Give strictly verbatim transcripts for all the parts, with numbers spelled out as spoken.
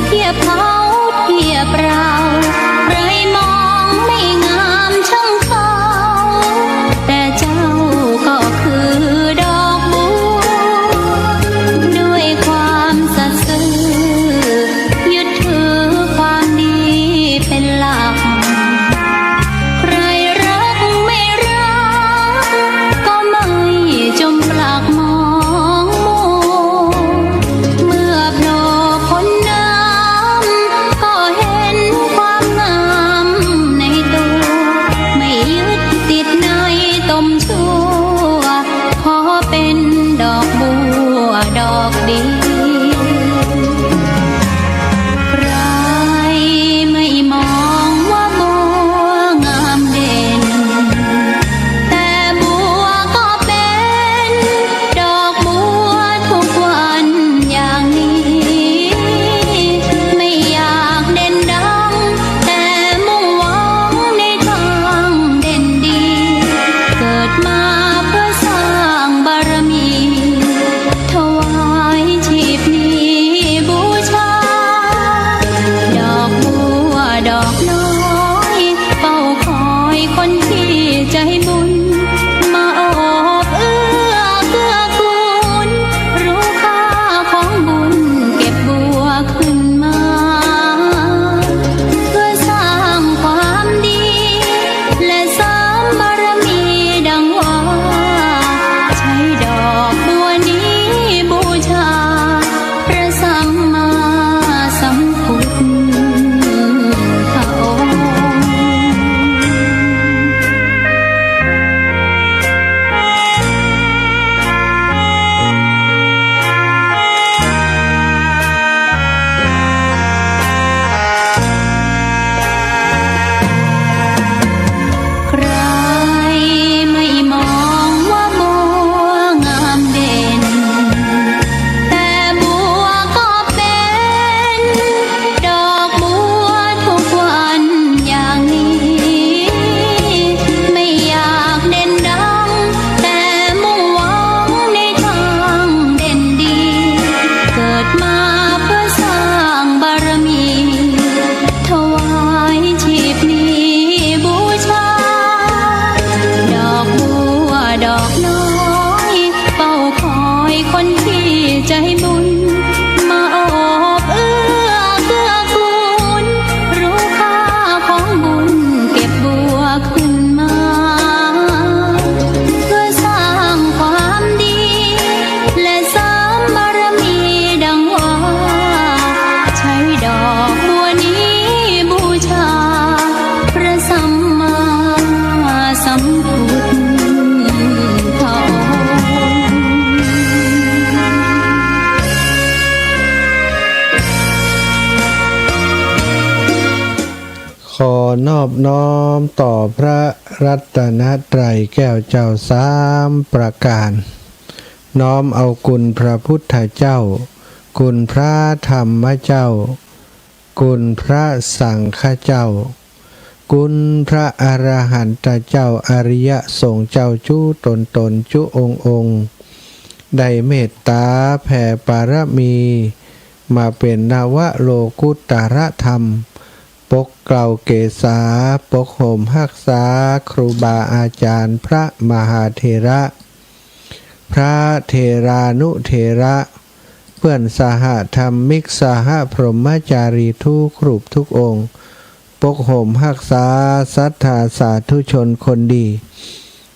เทียบเขาเทียบเรา ใครมองไม่งามช่างเขา แต่เจ้าก็คือดอกบัว ด้วยความสัตย์ซื่อ ยึดถือความดีเป็นหลัก ใครรักไม่รัก ก็ไม่จมปลักมองมัว เมื่อโผล่พ้นน้ำ ก็เห็นความงามในตัว ไม่ยึดติดในตมชั่ว ขอเป็นดอกบัวดอกเดียว ใครไม่มองว่าบัวงามเด่น แต่บัวก็เป็นดอกบัวทุกวันอย่างนี้ ไม่อยากเด่นดัง แต่มุ่งหวังในทางเด่นดี เกิดมาเพื่อสร้างบารมี ถวายชีพนี้บูชา ดอกบัวดอกน้อย เฝ้าคอยคนที่ใจบุญ มาโอบเอื้อเกื้อกูล รู้ค่าของบุญ เก็บบัวขึ้นมา เพื่อสร้างความดี และเสริมบารมีดังว่า ใช้ดอกบัวนี้บูชา พระสัมมาสัมพุทธองค์ ใครไม่มองว่าบัวงามเด่น แต่บัวก็เป็นดอกบัวทุกวันอย่างนี้ ไม่อยากเด่นดัง แต่มุ่งหวังในทางเด่นดี เกิดมาเพื่อสร้างบารมี ถวายชีพนี้บูชา ดอกบัวดอกน้อย เฝ้าคอยคนที่ใจบุญ มาโอบเอื้อเกื้อกูล รู้ค่าของบุญ เก็บบัวขึ้นมา เพื่อสร้างความดี และเสริมบารมีดังว่า ใช้ดอกบัวนี้บูชา พระสัมมาสัมพุทธองค์ ขอนอบน้อมต่อพระรัตนตรัยแก้วเจ้าสามประการ น้อมเอาคุณพระพุทธเจ้า คุณพระธรรมเจ้า คุณพระสังฆเจ้า คุณพระอรหันตเจ้า อริยสงฆ์เจ้าจุ๊ตนตนจุ๊องค์องค์ ได้เมตตาแผ่ปารมี มาเป๋นนวโลกุตตรธรรม ปกเกล้าเกษา ปกห่มฮักษา ครูบาอาจารย์ พระมหาเถระ พระเถรานุเถระ เปื้อนสหธรรมิก สหพรหมจารีทุกรูปทุกองค์ ปกห่มฮักษาศรัทธาสาธุชนคนดี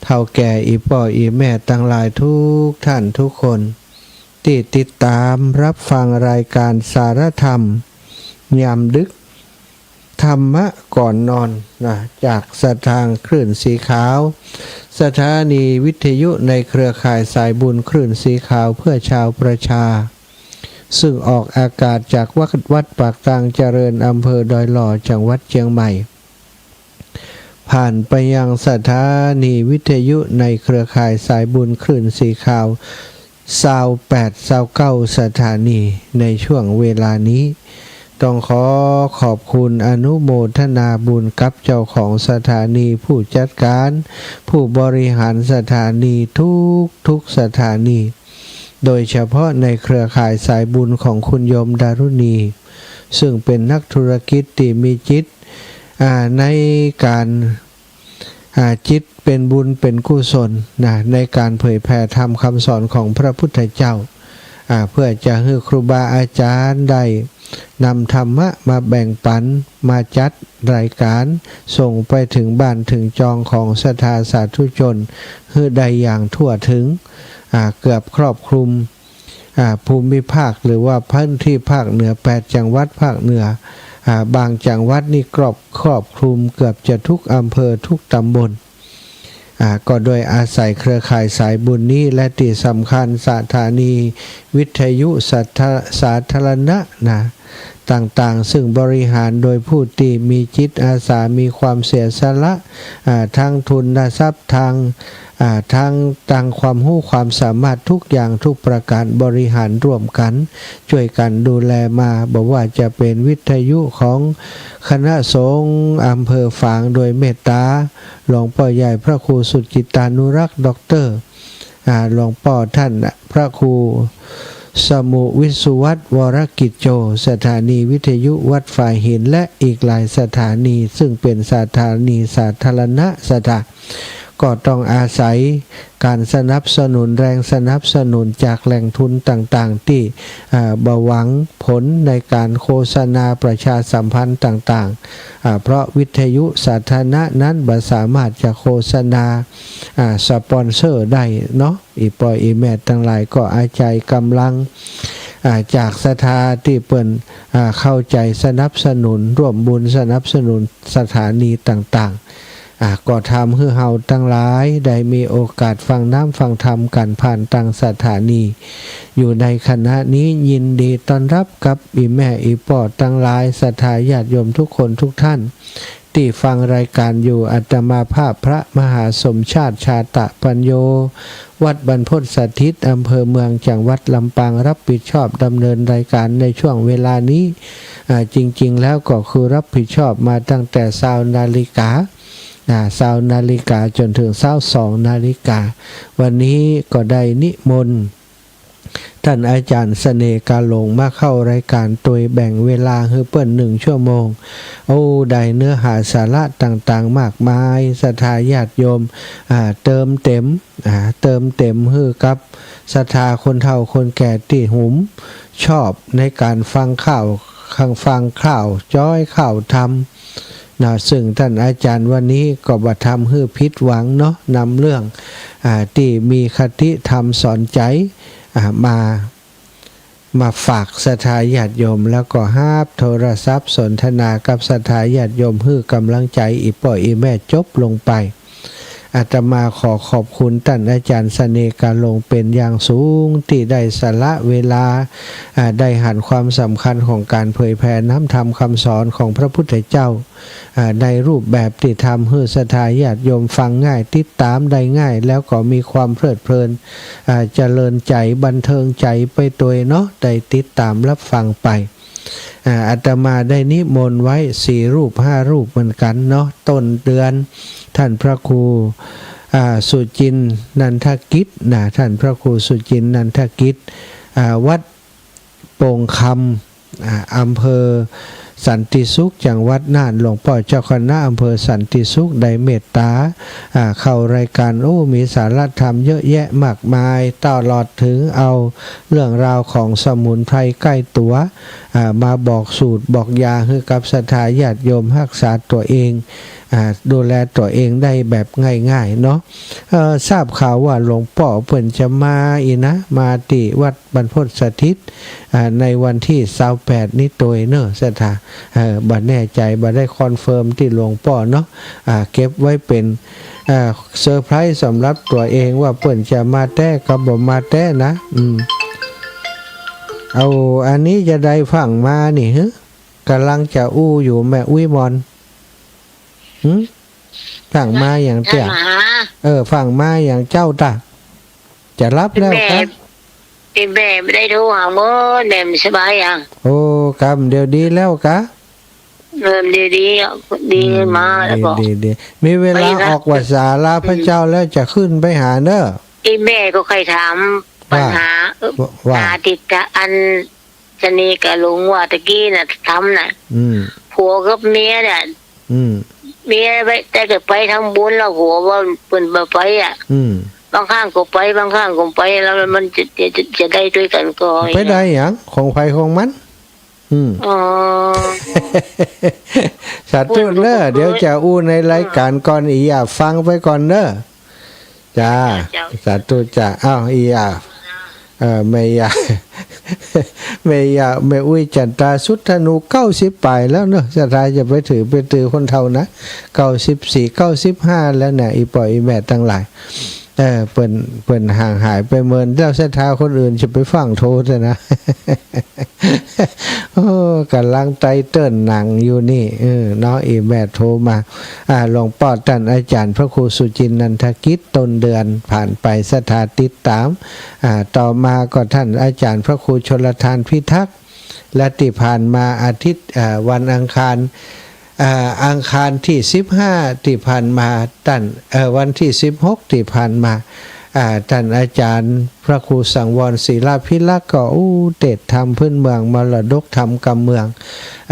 เฒ่าแก่อี่ป้ออี่แม่ตังหลายทุกท่านทุกคน ตี้ติดต๋ามฮับฟังรายก๋านสารธรรม ยามดึก ธรรมะก่อนนอนนะ จากสถานีคลื่นสีขาว สถานีวิทยุในเครือข่ายสายบุญคลื่นสีขาวเพื่อชาวประชา ซึ่งออกอากาศจากวัด วัดปากตางเจริญ อำเภอดอยหล่อ จังหวัดเจียงใหม่ ผ่านไปยังสถานีวิทยุในเครือข่ายสายบุญคลื่นสีขาว ซาวแปด ซาวเก้า สถานีในช่วงเวลานี้ ต้องขอขอบคุณอนุโมทนาบุญกับเจ้าของสถานี ผู้จัดการ ผู้บริหารสถานีทุกๆ สถานี โดยเฉพาะในเครือข่ายสายบุญของคุณโยมดารุณี ซึ่งเป๋นนักธุรกิจตี้มีจิต อ่า ในก๋าน อ่า จิตเป๋นบุญเป๋นกุศลนะ ในก๋านเผยแผ่ธรรมคำสอนของพระพุทธเจ้า อ่า เพื่อจะหื้อครูบาอาจ๋ารย์ได้นำธรรมะมาแบ่งปัน มาจัดรายก๋าน ส่งไปเถิงบ้านเถิงจองของศรัทธาสาธุชน หื้อได้อย่างทั่วเถิง อ่า เกือบครอบคลุม อ่า ภูมิภาค หรือว่าพื้นที่ภาคเหนือแปดจังหวัดภาคเหนือ อ่า บางจังหวัดนี่ครอบ ครอบคลุมเกือบจะทุกอำเภอทุกตำบล อ่า ก็โดยอาศัยเครือข่ายสายบุญนี้ และตี้สำคัญสถานีวิทยุสาธา- สาธารณะนะ ต่างๆ ซึ่งบริหารโดยผู้ตี้มีจิตอาสา มีความเสียสละ อ่า ทั้งทุนทรัพย์ ทาง อ่า ทั้ง ทางความฮู้ความสามารถทุกอย่างทุกประก๋าน บริหารร่วมกั๋น จ้วยกั๋นดูแลมา บ่ว่าจะเป๋นวิทยุของคณะสงฆ์อำเภอฝาง โดยเมตต๋าหลวงป้อใหญ่พระครูสุจิตตานุรักษ์ ด็อกเตอร์ อ่า หลวงป้อต้านพระครูสมุวิสุวัฒน์ วรกิจโจ สถานีวิทยุวัดฝายหิน และอีกหลายสถานี ซึ่งเป๋นสถานีสาธารณะ ศรัทธา ก็ต้องอาศัยก๋านสนับสนุน แรงสนับสนุนจากแหล่งทุนต่างๆ ตี้ อ่า บ่หวังผลในก๋านโฆษณาประชาสัมพันธ์ต่างๆ อ่า เพราะวิทยุสาธารณะนั้นบ่สามารถจะโฆษณา อ่า สปอนเซอร์ได้เนาะ อี่ป้ออี่แม่ตังหลาย ก็อาศัยก๋ำลัง อ่า จากศรัทธาตี้เปิ้น อ่า เข้าใจ๋สนับสนุน ร่วมบุญสนับสนุนสถานีต่างๆ อ่า ก็ทำหื้อเฮาตังหลายได้มีโอกาสฟังน้ำฟังธรรมกั๋นผ่านตางสถานี อยู่ในขณะนี้ ยินดีต้อนรับกับอี่แม่อี่ป้อตังหลาย ศรัทธาญาติโยมทุกคนทุกท่าน ตี้ฟังรายก๋านอยู่ อาตมาภาพพระมหาสมชาติ ชาตะปัญโญ วัดบรรพตสถิต อำเภอเมือง จังหวัดลำปาง รับผิดชอบดำเนินรายก๋านในช่วงเวลานี้ อ่า จริงๆ แล้วก็คือรับผิดชอบมาตั้งแต่ซาวนาฬิกา อ่า ซาวนาฬิกาจ๋นเถิงซาวสองนาฬิกา วันนี้ก็ได้นิมนต์ ต้านอาจ๋ารย์เสน่ห์กาหลงมาเข้ารายก๋านตวย แบ่งเวลาหื้อเปิ้นหนึ่งชั่วโมง โอ้ ได้เนื้อหาสาระต่างๆ มากมาย ศรัทธาญาติโยม อ่า เติมเต็ม อ่า เติมเต็มหื้อกับศรัทธาคนเฒ่าคนแก่ตี้หุมชอบในก๋านฟังข่าว ฟังข่าว จ้อยข่าวธรรม นะ ซึ่งต้านอาจ๋ารย์วันนี้ก็บ่ทำหื้อผิดหวังเนาะ นำเรื่อง อ่า ตี้มีคติธรรมสอนใจ๋ อ่า มา มาฝากศรัทธาญาติโยม แล้วก็ฮับโทรศัพท์สนทนากับศรัทธาญาติโยม หื้อก๋ำลังใจ๋อี่ป้ออี่แม่จบลงไป อาตมาขอขอบคุณต้านอาจ๋ารย์เสน่ห์กาหลงเป๋นอย่างสูง ตี้ได้สละเวลา อ่า ได้หันความสำคัญของก๋านเผยแผ่น้ำธรรมคำสอนของพระพุทธเจ้า อ่า ในรูปแบบตี้ทำหื้อศรัทธาญาติโยมฟังง่าย ติดต๋ามได้ง่าย แล้วก็มีความเพลิดเพลิน อ่า เจริญใจ๋ บันเทิงใจ๋ไปตวยเนาะ ได้ติดต๋ามรับฟังไป อ่า อาตมาได้นิมนต์ไว้สี่รูปห้ารูปเหมือนกั๋นเนาะ ต้นเดือน ต้านพระครู อ่า สุจินนันทกิจนะ ต้านพระครูสุจินนันทกิจ อ่า วัด โป่งคำ อ่า อำเภอสันติสุข จังหวัดน่าน หลวงป้อเจ้าคณะอำเภอสันติสุข ได้เมตต๋า อ่า เข้ารายก๋าน โอ้ มีสาระธรรมเยอะแยะมากมาย ตลอดเถิงเอาเรื่องราวของสมุนไพรใก้ตั๋ว อ่า มาบอกสูตรบอกยาหื้อกับศรัทธาญาติโยมฮักษาตั๋วเอง อ่า ดูแลตั๋วเองได้แบบง่ายๆ เนาะ เอ่อ ทราบข่าวว่าหลวงป้อเปิ้นจะมาอีกนะ มาตี้วัด บรรพตสถิต อ่า ในวันตี้ซาวแปดนี้ตวยเน่อศรัทธา เอ่อ บ่แน่ใจ๋ บ่ได้คอนเฟิร์มตี้หลวงป้อเนาะ อ่า เก็บไว้เป๋น อ่า เซอร์ไพรส์สำหรับตั๋วเองว่าเปิ้นจะมาแต๊กับบ่มาแต๊นะ อืม เอา อันนี้จะใดฟั่งมานี่ หึ ก่ำลังจะอู้อยู่แม่อุ๊ยมอน หึ ฟั่งมาอย่างเตี้ย ท่านมหา เออ ฟั่งมาอย่างเจ้าตา จะหลับแล้วกา แม่ แม่บ่ได้โทรหาเมิน แม่บ่สบายอ่ะ โอ้ กำเดี๋ยวดีแล้วกา เออ เดี๋ยวดีอ่ะ ดี อืม มาแล้วก็ ดี ดี ดี มีเวลา ไม่ละ ออกพรรษาลาพระเจ้าแล้วจะขึ้นไปหาเน่อ อีแม่ก็ใค่ถามปัญหา ว่า เออ ว่า หาติดตะอัน เสน่ห์กาหลงว่าตะกี้น่ะ ทำน่ะ อืม ผัวกับเมียเนี่ย อืม เมียไป แต่ก็ไปทำบุญแล้ว ผัวว่าเปิ้นบ่ไปอะ อืม บางครั้งก็ไป บางครั้งก็ไป แล้วมันจะ จะ จะ จะได้ตวยกั๋นก่อ ไปได้หยัง ของใผของมัน อืม อ๋อ สาธุเน้อ เดี๋ยวจะอู้ในรายก๋านก่อน อีหย่าฟังไปก่อนเน้อ จ้า เจ้า สาธุจ้า อ้าว อีหย่า เอ่อ แม่หย่า แม่หย่า แม่อุ๊ยจั๋นตา สุดทะนู เก้าสิบป๋ายแล้วเนาะ ศรัทธาจะไปถือ ไปถือคนเฒ่านะ เก้าสิบสี่ เก้าสิบห้าแล้วเนี่ย อี่ป้ออี่แม่ตังหลาย เออ เปิ้น เปิ้นห่างหายไปเมิน แล้วศรัทธาคนอื่นจะไปฟั่งโทรเถอะนะ โอ้ ก่ำลังไตเติ้ลหนังอยู่นี่ เออ เนาะ อี่แม่โทรมา อ่า หลวงป้อต้านอาจ๋ารย์พระครูสุจินต์ นันทกิจ ต้นเดือนผ่านไป ศรัทธาติดต๋าม อ่า ต่อมาก็ต้านอาจ๋ารย์พระครูชลทาน พิทักษ์ และตี้ผ่านมาอาทิตย์ อ่า วันอังคาร อ่า อังคารตี้สิบห้าตี้ผ่านมา ต้าน เอ่อ วันตี้สิบหกตี้ผ่านมา อ่า ต้านอาจ๋ารย์พระครูสังวร ศิลาภิรักษ์ ก็ อู้ เตสน์ธรรมพื้นเมือง มรดกธรรมกำเมือง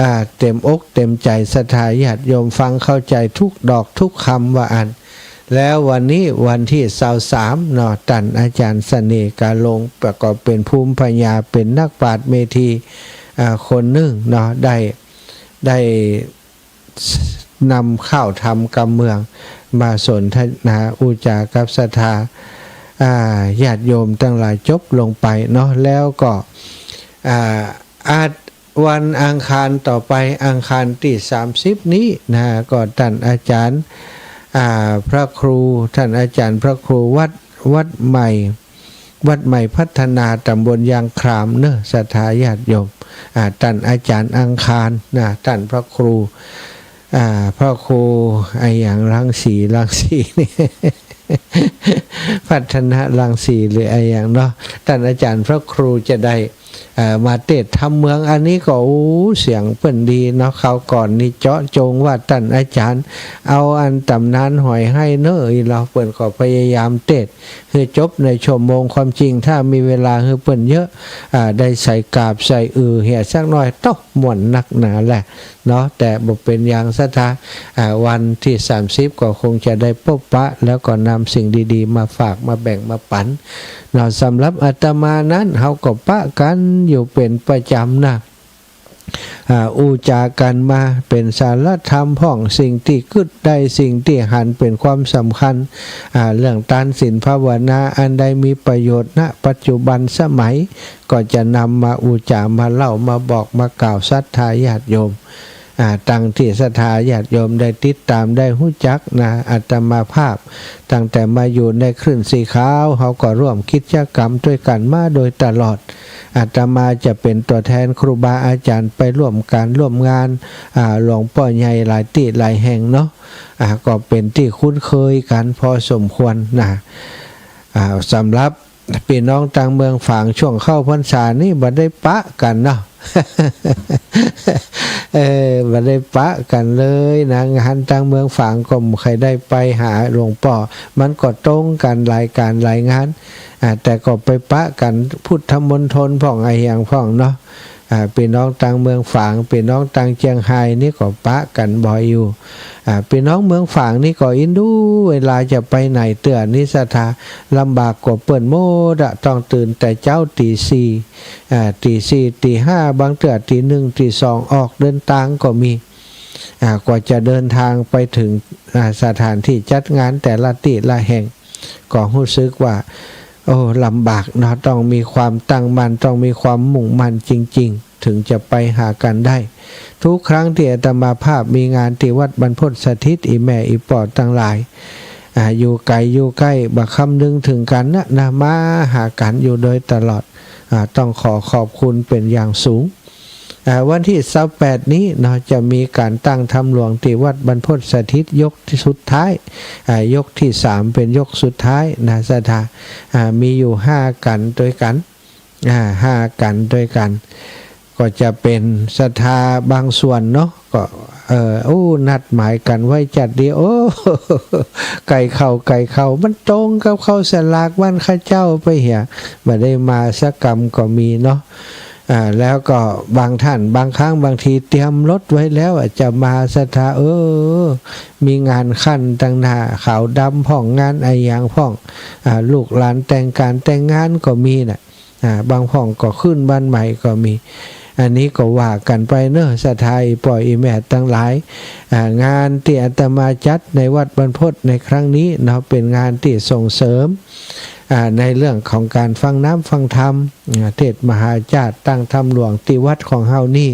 อ่า เต๋มอกเต๋มใจ๋ ศรัทธาญาติโยมฟังเข้าใจ๋ทุกดอกทุกกำว่าอั้น แล้ววันนี้วันตี้ซาวสามเนาะ ต้านอาจ๋ารย์เสน่ห์กาหลง ประกอบเป๋นภูมิปัญญา เป๋นนักปราชญ์เมธี อ่า คนนึ่งเนาะ ได้ ได้ นำข้าวธรรมกำเมืองมาสนทนาอู้จ๋ากับศรัทธา อ่า ญาติโยมตังหลายจบลงไปเนาะ แล้วก็ อ่า อาทิตย์วันอังคารต่อไป อังคารตี้สามสิบนี้นะ ก็ต้านอาจ๋ารย์ อ่า พระครู ต้านอาจ๋ารย์พระครูวัด วัดใหม่ วัดใหม่พัฒนา ต๋ำบลยางคลามเนาะ ศรัทธาญาติโยม อ่า ต้านอาจ๋ารย์อังคารนะ ต้านพระครู อ่า พระครูอะหยัง รังสี รังสีนี่ พัฒนารังสีหรืออะหยังเนาะ ต้านอาจ๋ารย์พระครูจะได้ เอ่อ มาเตสน์ธรรมเมืองอันนี้ก็ อู้ เสียงเปิ้นดีเนาะ คราวก่อนนี่เจาะจงว่าต้านอาจ๋ารย์เอาอันต๋ำนานหอยไฮ่เน่อ อีหลาวเปิ้นก็พยายามเตสน์หื้อจบในชั่วโมง ความจริงถ้ามีเวลาหื้อเปิ้นเยอะ อ่า ได้ใส่กาบใส่อือเหียสักหน้อย โต๊ะ ม่วนนักหนาแหละเนาะ แต่บ่เป๋นหยังศรัทธา อ่า วันตี้สามสิบก็คงจะได้ปบปะ แล้วก็นำสิ่งดีๆ มาฝาก มาแบ่ง มาปั๋น เนาะ สำหรับอาตมานั้น เฮาก็ปะกั๋นอยู่เป๋นประจ๋ำนะ อ่า อู้จ๋ากั๋นมาเป๋นสาระธรรมพ่อง สิ่งตี้กึ๊ดได้ สิ่งตี้หันเป๋นความสำคัญ อ่า เรื่องตานศีลภาวนา อันใดมีประโยชน์ ณ ปัจจุบันสมัย ก็จะนำมาอู้จ๋า มาเล่า มาบอก มากล่าวศรัทธาญาติโยม อ่า ตังตี้ศรัทธาญาติโยมได้ติดต๋าม ได้ฮู้จักนะ อาตมาภาพ ตั้งแต่มาอยู่ในคลื่นสีขาว เฮาก็ร่วมกิจกรรมตวยกั๋นมาโดยตลอด อาตมาจะเป๋นตั๋วแทนครูบาอาจ๋ารย์ไปร่วมก๋านร่วมงาน อ่า หลวงป้อใหญ่หลายตี้หลายแห่งเนาะ อ่า ก็เป๋นตี้คุ้นเคยกั๋นพอสมควรนะ อ่า สำหรับ ปี้น้องตางเมืองฝาง ช่วงเข้าพรรษานี่บ่ได้ปะกั๋นเนาะ เออ บ่ได้ปะกั๋นเลยนะ งานตางเมืองฝางก็บ่ใค่ได้ไปหาหลวงป้อ มันก็ตรงกั๋นหลายก๋านหลายงาน อ่า แต่ก็ไปปะกั๋นพุทธมณฑลพ่องอะหยังพ่องเนาะ อ่า ปี้น้องตางเมืองฝาง ปี้น้องตางเจียงฮายนี่ก็ปะกั๋นบ่อยอยู่ อ่า ปี้น้องเมืองฝางนี่ก็อินดู เวลาจะไปไหนเตื้อนี่ศรัทธา ลำบากกว่าเปิ้นหมดอะ ต้องตื่นแต่เจ๊าตี๋สี่ อ่า ตี๋สี่ ตี๋ห้า บางเตื้อตี๋หนึ่ง ตี๋สอง ออกเดินตางก็มี อ่า กว่าจะเดินตางไปเถิง อ่า สถานตี้จัดงานแต่ละตี้ละแห่ง ก็ฮู้สึกว่า โอ้ ลำบากเนาะ ต้องมีความตั้งมั่น ต้องมีความมุ่งมั่นจริงๆ เถิงจะไปหากั๋นได้ ทุกครั้งตี้อาตมาภาพมีงานตี้วัดบรรพตสถิต อี่แม่อี่ป้อตังหลาย อ่า อยู่ไก๋อยู่ใก้ บ่คำนึงเถิงกั๋นนะ นะ มาหากั๋นอยู่โดยตลอด อ่า ต้องขอขอบคุณเป๋นอย่างสูง อ่า วันตี้ซาวแปดนี้เนาะ จะมีก๋านตั้งธรรมหลวงตี้วัดบรรพตสถิตยกสุดท้าย อ่า ยกตี้สามเป๋นยกสุดท้ายนะศรัทธา อ่า มีอยู่ห้าก๋านตวยกั๋น อ่า ห้าก๋านตวยกั๋น ก็จะเป๋นศรัทธาบางส่วนเนาะ ก็ เอ่อ โอ้ นัดหมายกั๋นไว้จัดดี โอ้ ใก้เข้า ใก้เข้า มันตรงกับเข้าสลากบ้านข้าเจ้าไปเหีย บ่ได้มาสักกำก็มีเนาะ อ่า แล้วก็บางท่านบางครั้งบางทีเตรียมรถไว้แล้ว อาจจะมาศรัทธา เออ มีงานขันตังหน้าขาวดำพ่อง งานอะหยังพ่อง อ่า ลูกหลานแต่งก๋านแต่งงานก็มีน่ะ อ่า บางพ่องก็ขึ้นบ้านใหม่ก็มี อันนี้ก็ว่ากั๋นไปเนาะ ศรัทธาอี่ป้ออี่แม่ตังหลาย อ่า งานตี้อาตมาจัดในวัดบรรพตในครั้งนี้เนาะ เป๋นงานตี้ส่งเสริม อ่า ในเรื่องของก๋านฟังน้ำฟังธรรม อ่า เทศน์มหาชาติ ตั้งธรรมหลวงตี้วัดของเฮานี่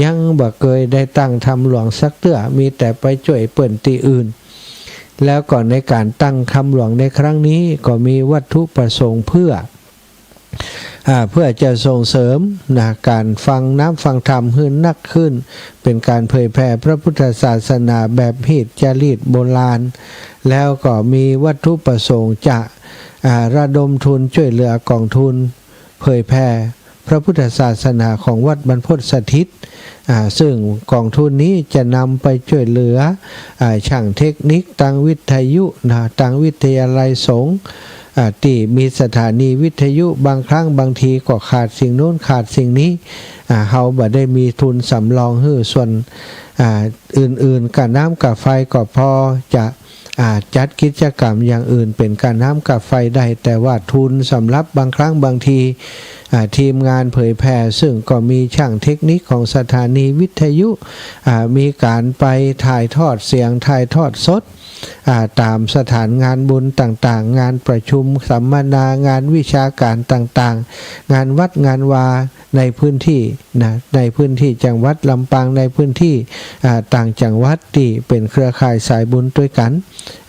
ยังบ่เกยได้ตั้งธรรมหลวงสักเตื้อ มีแต่ไปจ้วยเปิ้นตี้อื่น แล้วก็ในก๋านตั้งธรรมหลวงในครั้งนี้ก็มีวัตถุประสงค์เพื่อ อ่า เพื่อจะส่งเสริมนะ ก๋านฟังน้ำฟังธรรมหื้อนักขึ้น เป๋นก๋านเผยแผ่พระพุทธศาสนาแบบฮีตจารีตโบราณ แล้วก็มีวัตถุประสงค์จะ อ่า ระดมทุนจ้วยเหลือกองทุนเผยแผ่พระพุทธศาสนาของวัดบรรพตสถิต อ่า ซึ่งกองทุนนี้จะนำไปจ้วยเหลือ อ่า ช่างเทคนิคตางวิทยุนะ ตางวิทยาลัยสงฆ์ อ่า ตี้มีสถานีวิทยุ บางครั้งบางทีก็ขาดสิ่งโน้นขาดสิ่งนี้ อ่า เฮาบ่ได้มีทุนสำรองหื้อส่วน อ่า อื่นๆ ก้าน้ำก้าไฟก็พอจะ อ่า จัดกิจกรรมอย่างอื่นเป๋นก้าน้ำก้าไฟได้ แต่ว่าทุนสำหรับบางครั้งบางที อ่า ทีมงานเผยแผ่ ซึ่งก็มีช่างเทคนิคของสถานีวิทยุ อ่า มีก๋านไปถ่ายทอดเสียง ถ่ายทอดสด อ่า ต๋ามสถานงานบุญต่างๆ งานประชุมสัมมนา งานวิชาก๋านต่างๆ งานวัดงานวาในพื้นที่นะ ในพื้นที่จังหวัดลำปาง ในพื้นที่ อ่า ต่างจังหวัดตี้เป๋นเครือข่ายสายบุญตวยกั๋น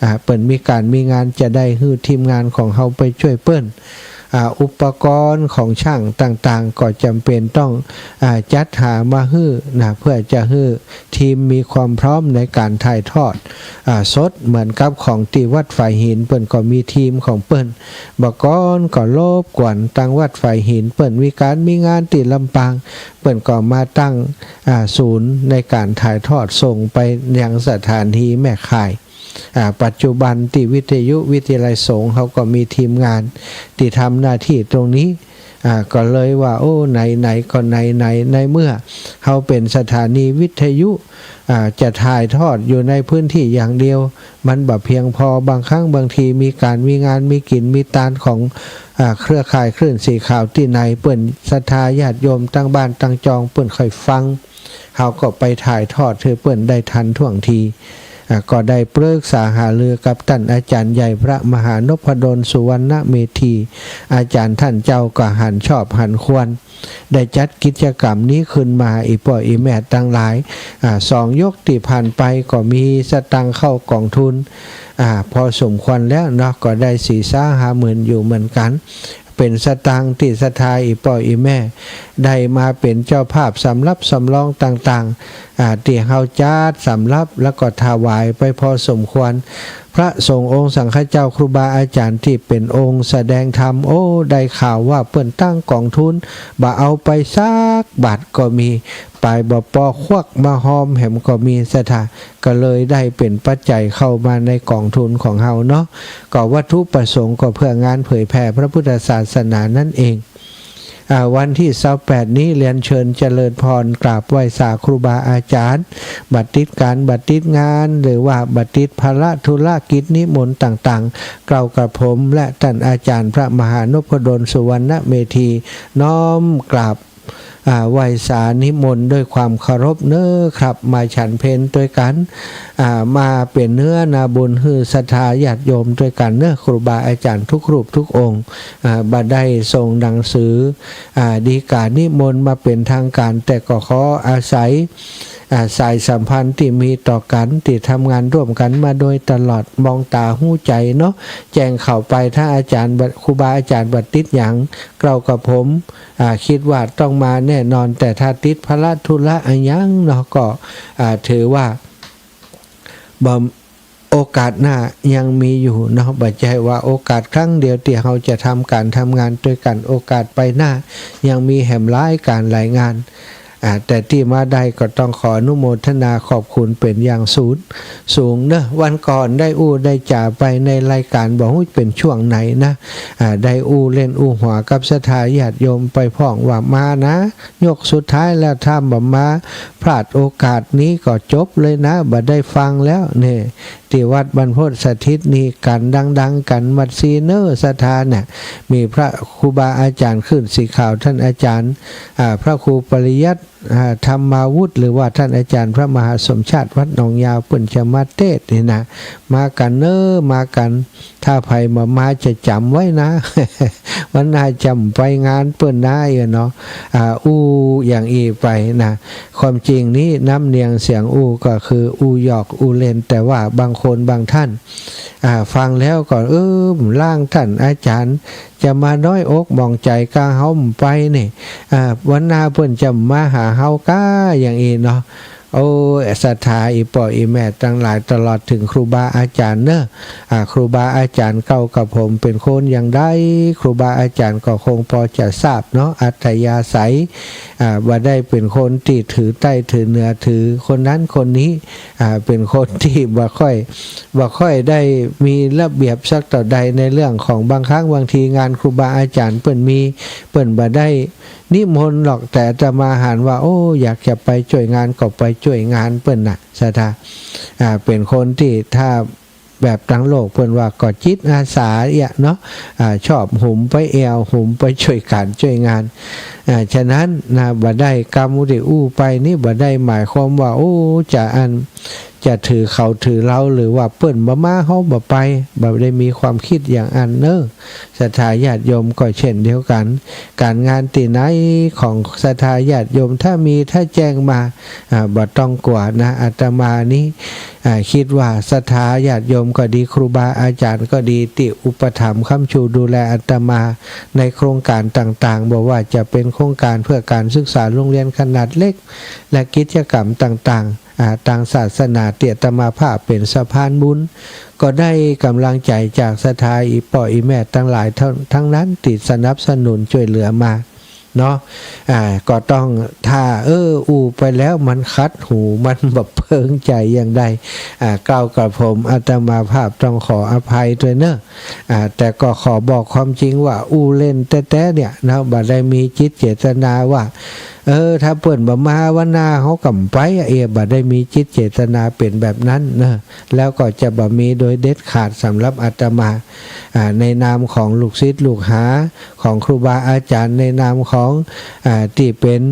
อ่า เปิ้นมีก๋านมีงานจะได้หื้อทีมงานของเฮาไปจ้วยเปิ้น อ่า อุปกรณ์ของช่างต่างๆ ก็จ๋ำเป๋นต้อง อ่า จัดหามาหื้อนะ เพื่อจะหื้อทีมมีความพร้อมในก๋านถ่ายทอด อ่า สด เหมือนกับของตี้วัดฝายหิน เปิ้นก็มีทีมของเปิ้น บ่าก่อนก็รบกวนตางวัดฝายหิน เปิ้นมีก๋านมีงานตี้ลำปาง เปิ้นก็มาตั้ง อ่า ศูนย์ในก๋านถ่ายทอดส่งไปยังสถานีแม่ข่าย อ่า ปัจจุบันตี้วิทยุวิทยาลัยสงฆ์เฮาก็มีทีมงานตี้ทำหน้าตี้ตรงนี้ อ่า ก็เลยว่า โอ้ ไหนๆ ก็ไหนๆ ในเมื่อเฮาเป๋นสถานีวิทยุ อ่า จะถ่ายทอดอยู่ในพื้นที่อย่างเดียว มันบ่เพียงพอ บางครั้งบางทีมีก๋านมีงานมีกิ๋นมีตานของ อ่า เครือข่ายคลื่นสีขาวตี้ไหน เปิ้นศรัทธาญาติโยมตางบ้านตางจองเปิ้นใค่ฟัง เฮาก็ไปถ่ายทอดหื้อเปิ้นได้ทันท่วงที อ่า ก็ได้ปรึกษาหารือกับต้านอาจ๋ารย์ใหญ่พระมหานพดลสุวรรณเมธี อาจ๋ารย์ต้านเจ้าก็หันชอบหันควร ได้จัดกิจกรรมนี้ขึ้นมา อี่ป้ออี่แม่ตังหลาย อ่า สองยกตี้ผ่านไปก็มีสตางค์เข้ากองทุน อ่า พอสมควรแล้วเนาะ ก็ได้สี่สาห้าหมื่นอยู่เหมือนกั๋น เป๋นสตางค์ตี้ศรัทธาอี่ป้ออี่แม่ได้มาเป๋นเจ้าภาพสำรับสำรองต่างๆ อ่า ตี้เฮาจัดสำรับแล้วก็ถวายไปพอสมควร พระสงฆ์องค์สังฆเจ้าครูบาอาจ๋ารย์ตี้เป๋นองค์แสดงธรรม โอ้ ได้ข่าวว่าเปิ้นตั้งกองทุน บ่เอาไปสักบาทก็มี ป๋ายบ่ปอควักมาฮอมแหมก็มีศรัทธา ก็เลยได้เป๋นปัจจัยเข้ามาในกองทุนของเฮาเนาะ ก็วัตถุประสงค์ก็เพื่องานเผยแผ่พระพุทธศาสนานั่นเอง อ่า วันตี้ซาวแปดนี้เรียนเชิญเจริญพรกราบไหว้สาครูบาอาจ๋ารย์ บ่าติดก๋านบ่าติดงาน หรือว่าบ่าติดภาระธุรกิจนิมนต์ต่างๆ เกล้ากระผมและต้านอาจ๋ารย์พระมหานพดลสุวรรณเมธี น้อมกราบ อ่า ไหว้สานิมนต์ด้วยความเคารพเน้อครับ มาฉันเพลตวยกั๋น อ่า มาเป๋นเนื้อนาบุญหื้อศรัทธาญาติโยมตวยกั๋นเน้อ ครูบาอาจ๋ารย์ทุกรูปทุกองค์ อ่า บ่ได้ส่งหนังสือ อ่า ฎีกานิมนต์มาเป๋นทางก๋าน แต่ก็ขออาศัย อ่า สายสัมพันธ์ตี้มีต่อกั๋น ตี้ทำงานร่วมกั๋นมาโดยตลอด มองต๋าฮู้ใจ๋เนาะ แจ้งเข้าไป ถ้าอาจ๋ารย์บ่ ครูบาอาจ๋ารย์บ่ติดหยัง เกล้ากระผม อ่า กึ๊ดว่าต้องมาแน่นอน แต่ถ้าติดภาระธุระอะหยังเนาะ ก็ อ่า ถือว่าบ่ โอกาสหน้ายังมีอยู่เนาะ บ่ใจ้ว่าโอกาสครั้งเดียวตี้เฮาจะทำก๋านทำงานตวยกั๋น โอกาสไปหน้ายังมีแหมหลายก๋านหลายงาน อ่า แต่ตี้มาได้ก็ต้องขออนุโมทนาขอบคุณเป๋นอย่างสูง สูงเนาะ วันก่อนได้อู้ได้จ๋าไปในรายก๋าน บ่ฮู้เป๋นช่วงไหนนะ อ่า ได้อู้เล่นอู้หัวกับศรัทธาญาติโยมไปพ่องว่ามานะ ยกสุดท้ายแล้วถ้าบ่มา พลาดโอกาสนี้ก็จบเลยนะ บ่ได้ฟังแล้วเนี่ย ตี้วัดบรรพตสถิตนี่กั๋นดังๆ กั๋นหมดซี้เน่อศรัทธาเนี่ย มีพระครูบาอาจ๋ารย์คลื่นสีขาว ต้านอาจ๋ารย์ อ่า พระครูปริยัติ อ่า ธรรมาวุธ หรือว่าต้านอาจ๋ารย์พระมหาสมชาติวัดหนองยาว เปิ้นจะมาเตสน์นี่นะ มากั๋นเน่อ มากั๋น ถ้าใผบ่มาจะจ๋ำไว้นะ วันหน้าจ๋ำไปงานเปิ้นนะ เออเนาะ อ่า อู้อย่างอี้ไปนะ ความจริงนี้น้ำเนียงเสียงอู้ก็คืออู้หยอกอู้เล่น แต่ว่าบางคนบางท่าน อ่า ฟังแล้วก็ เออ ล่างต้านอาจ๋ารย์จะมาน้อยอกหมองใจ๋กาเฮาบ่ไปนี่ อ่า วันหน้าเปิ้นจะมาหาเฮากา อย่างอี้เนาะ โอ้ย ศรัทธาอี่ป้ออี่แม่ตังหลาย ตลอดเถิงครูบาอาจ๋ารย์เน่อ อ่า ครูบาอาจ๋ารย์เก่ากับผมเป๋นคนอย่างใด ครูบาอาจ๋ารย์ก็คงปอจะทราบเนาะ อัธยาศัย อ่า บ่ได้เป๋นคนตี้ถือใต้ถือเหนือ ถือคนนั้นคนนี้ อ่า เป๋นคนตี้บ่ค่อย บ่ค่อยได้มีระเบียบสักเต้าใดในเรื่องของ บางครั้งบางทีงานครูบาอาจ๋ารย์เปิ้นมี เปิ้นบ่ได้นิมนต์หรอก แต่อาตมาหันว่า โอ้ อยากจะไปจ้วยงานก็ไปจ้วยงานเปิ้นน่ะ ศรัทธา อ่า เป๋นคนตี้ถ้าแบบตางโลกเปิ้นว่าก็จิตอาสาเอี้ยเนาะ อ่า ชอบหุมไปแอ่ว หุมไปจ้วยก๋านจ้วยงาน อ่า ฉะนั้นนะ บ่ได้กำอู้ตี้อู้ไปนี่ บ่ได้หมายความว่า โอ้ จะอัน จะถือเขาถือเรา หรือว่าเปิ้นบ่มาเฮาบ่ไป บ่ได้มีความกึ๊ดอย่างอั้นเน่อ ศรัทธาญาติโยมก็เช่นเดียวกั๋น ก๋านงานตี้ไหนของศรัทธาญาติโยม ถ้ามีถ้าแจ้งมา อ่า บ่ต้องกั๋วนะ อาตมานี้ อ่า กึ๊ดว่าศรัทธาญาติโยมก็ดี ครูบาอาจ๋ารย์ก็ดี ตี้อุปถัมภ์ค้ำชูดูแลอาตมาในโครงก๋านต่างๆ บ่ว่าจะเป๋นโครงก๋านเพื่อก๋านศึกษาโฮงเฮียนขนาดเล็ก และกิจกรรมต่างๆ อ่า ตางศาสนาตี้อาตมาภาพเป๋นสะพานบุญ ก็ได้ก๋ำลังใจ๋จากศรัทธาอี่ป้ออี่แม่ตังหลายทั้ง ทั้งนั้นตี้สนับสนุนจ้วยเหลือมาเนาะ อ่า ก็ต้อง ถ้า เออ อู้ไปแล้วมันขัดหู มันบ่เปิงใจ๋อย่างใด อ่า กล่าวกับผม อาตมาภาพต้องขออภัยตวยเน่อ อ่า แต่ก็ขอบอกความจริงว่าอู้เล่นแต๊ๆ เนี่ยเนาะ บ่ได้มีจิตเจตนาว่า เออ ถ้าเปิ้นบ่มาวันหน้าเฮากำไปอะ เออ บ่ได้มีจิตเจตนาเป๋นแบบนั้นเนาะ แล้วก็จะบ่มีโดยเด็ดขาดสำหรับอาตมา อ่า ในนามของลูกศิษย์ลูกหาของครูบาอาจ๋ารย์ ในนามของ อ่า ตี้เป๋น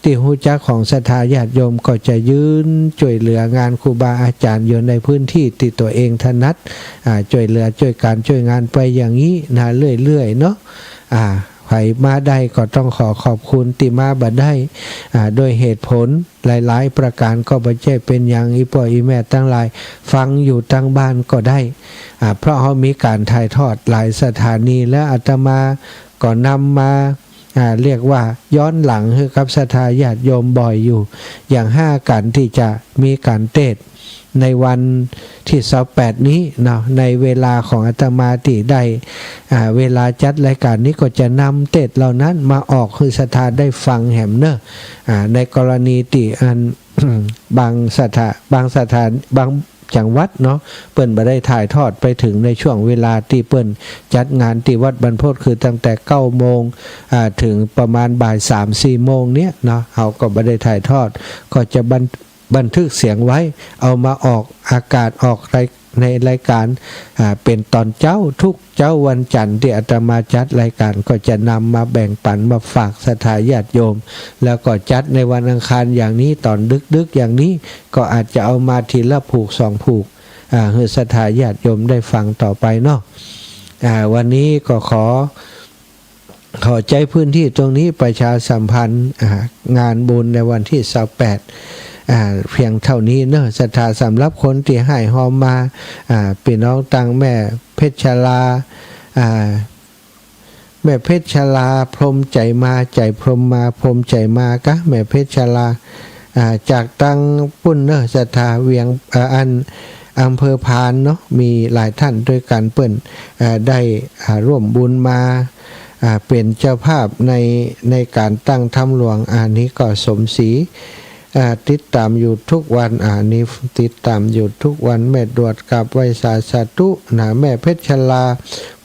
ตี้ฮู้จักของศรัทธาญาติโยมก็จะยืนจ้วยเหลืองานครูบาอาจ๋ารย์อยู่ในพื้นตี้ตี้ตั๋วเองถนัด อ่า จ้วยเหลือจ้วยก๋านจ้วยงานไปอย่างนี้นะ เรื่อยๆ เนาะ อ่า ใผมาได้ก็ต้องขอขอบคุณ ตี้มาบ่ได้ อ่า ด้วยเหตุผลหลายๆ ประก๋าน ก็บ่ใจ้เป๋นหยัง อี่ป้ออี่แม่ตังหลายฟังอยู่ตางบ้านก็ได้ อ่า เพราะเฮามีก๋านถ่ายทอดหลายสถานี และอาตมาก็นำมา อ่า เรียกว่าย้อนหลังหื้อกับศรัทธาญาติโยมบ่อยอยู่ อย่างห้าก๋านตี้จะมีก๋านเตสน์ในวันตี้ซาวแปดนี้เนาะ ในเวลาของอาตมาตี้ได้ อ่า เวลาจัดรายก๋านนี้ก็จะนำเตสน์เหล่านั้นมาออกหื้อศรัทธาได้ฟังแหมเน่อ อ่า ในกรณีตี้อัน บางสถา- บางสถาน- บางจังหวัดเนาะ เปิ้นบ่ได้ถ่ายทอดไปเถิงในช่วงเวลาตี้เปิ้นจัดงานตี้วัดบรรพต คือตั้งแต่เก้าโมง อ่า เถิงประมาณบ่ายสามสี่โมงเนี่ยเนาะ เฮาก็บ่ได้ถ่ายทอด ก็จะบัน- บันทึกเสียงไว้ เอามาออกอากาศ ออกราย- ในรายก๋าน อ่า เป๋นต๋อนเจ๊า ทุกเจ๊าวันจันทร์ตี้อาตมาจัดรายก๋าน ก็จะนำมาแบ่งปั๋นมาฝากศรัทธาญาติโยม แล้วก็จัดในวันอังคารอย่างนี้ ต๋อนดึกๆ อย่างนี้ ก็อาจจะเอามาทีละผูกสองผูก อ่า หื้อศรัทธาญาติโยมได้ฟังต่อไปเนาะ อ่า วันนี้ก็ขอ ขอใจ๊พื้นตี้ตรงนี้ประชาสัมพันธ์ อ่า งานบุญในวันตี้ซาวแปด อ่า เพียงเต้านี้เนาะ ศรัทธา สำหรับคนตี้ฮ้ายฮอมมา อ่า ปี้น้องตางแม่เพชรลา อ่า แม่เพชรลา พรมใจ๋มา ใจ๋พรมมา พรมใจ๋มาก๊ะ แม่เพชรลา อ่า จากตางปุ้นเนาะ ศรัทธา เวียง อ่า อัน อำเภอพานเนาะ มีหลายต้านตวยกั๋นเปิ้น อ่า ได้ อ่า ร่วมบุญมา อ่า เป๋นเจ้าภาพใน ในก๋านตั้งถ้ำหลวง อันนี้ก็สมศรี อ่า ติดต๋ามอยู่กู้วัน อันนี้ติดต๋ามอยู่กู้วัน แม่ดวดกราบไหว้สาสาธุนะ แม่เพชรลา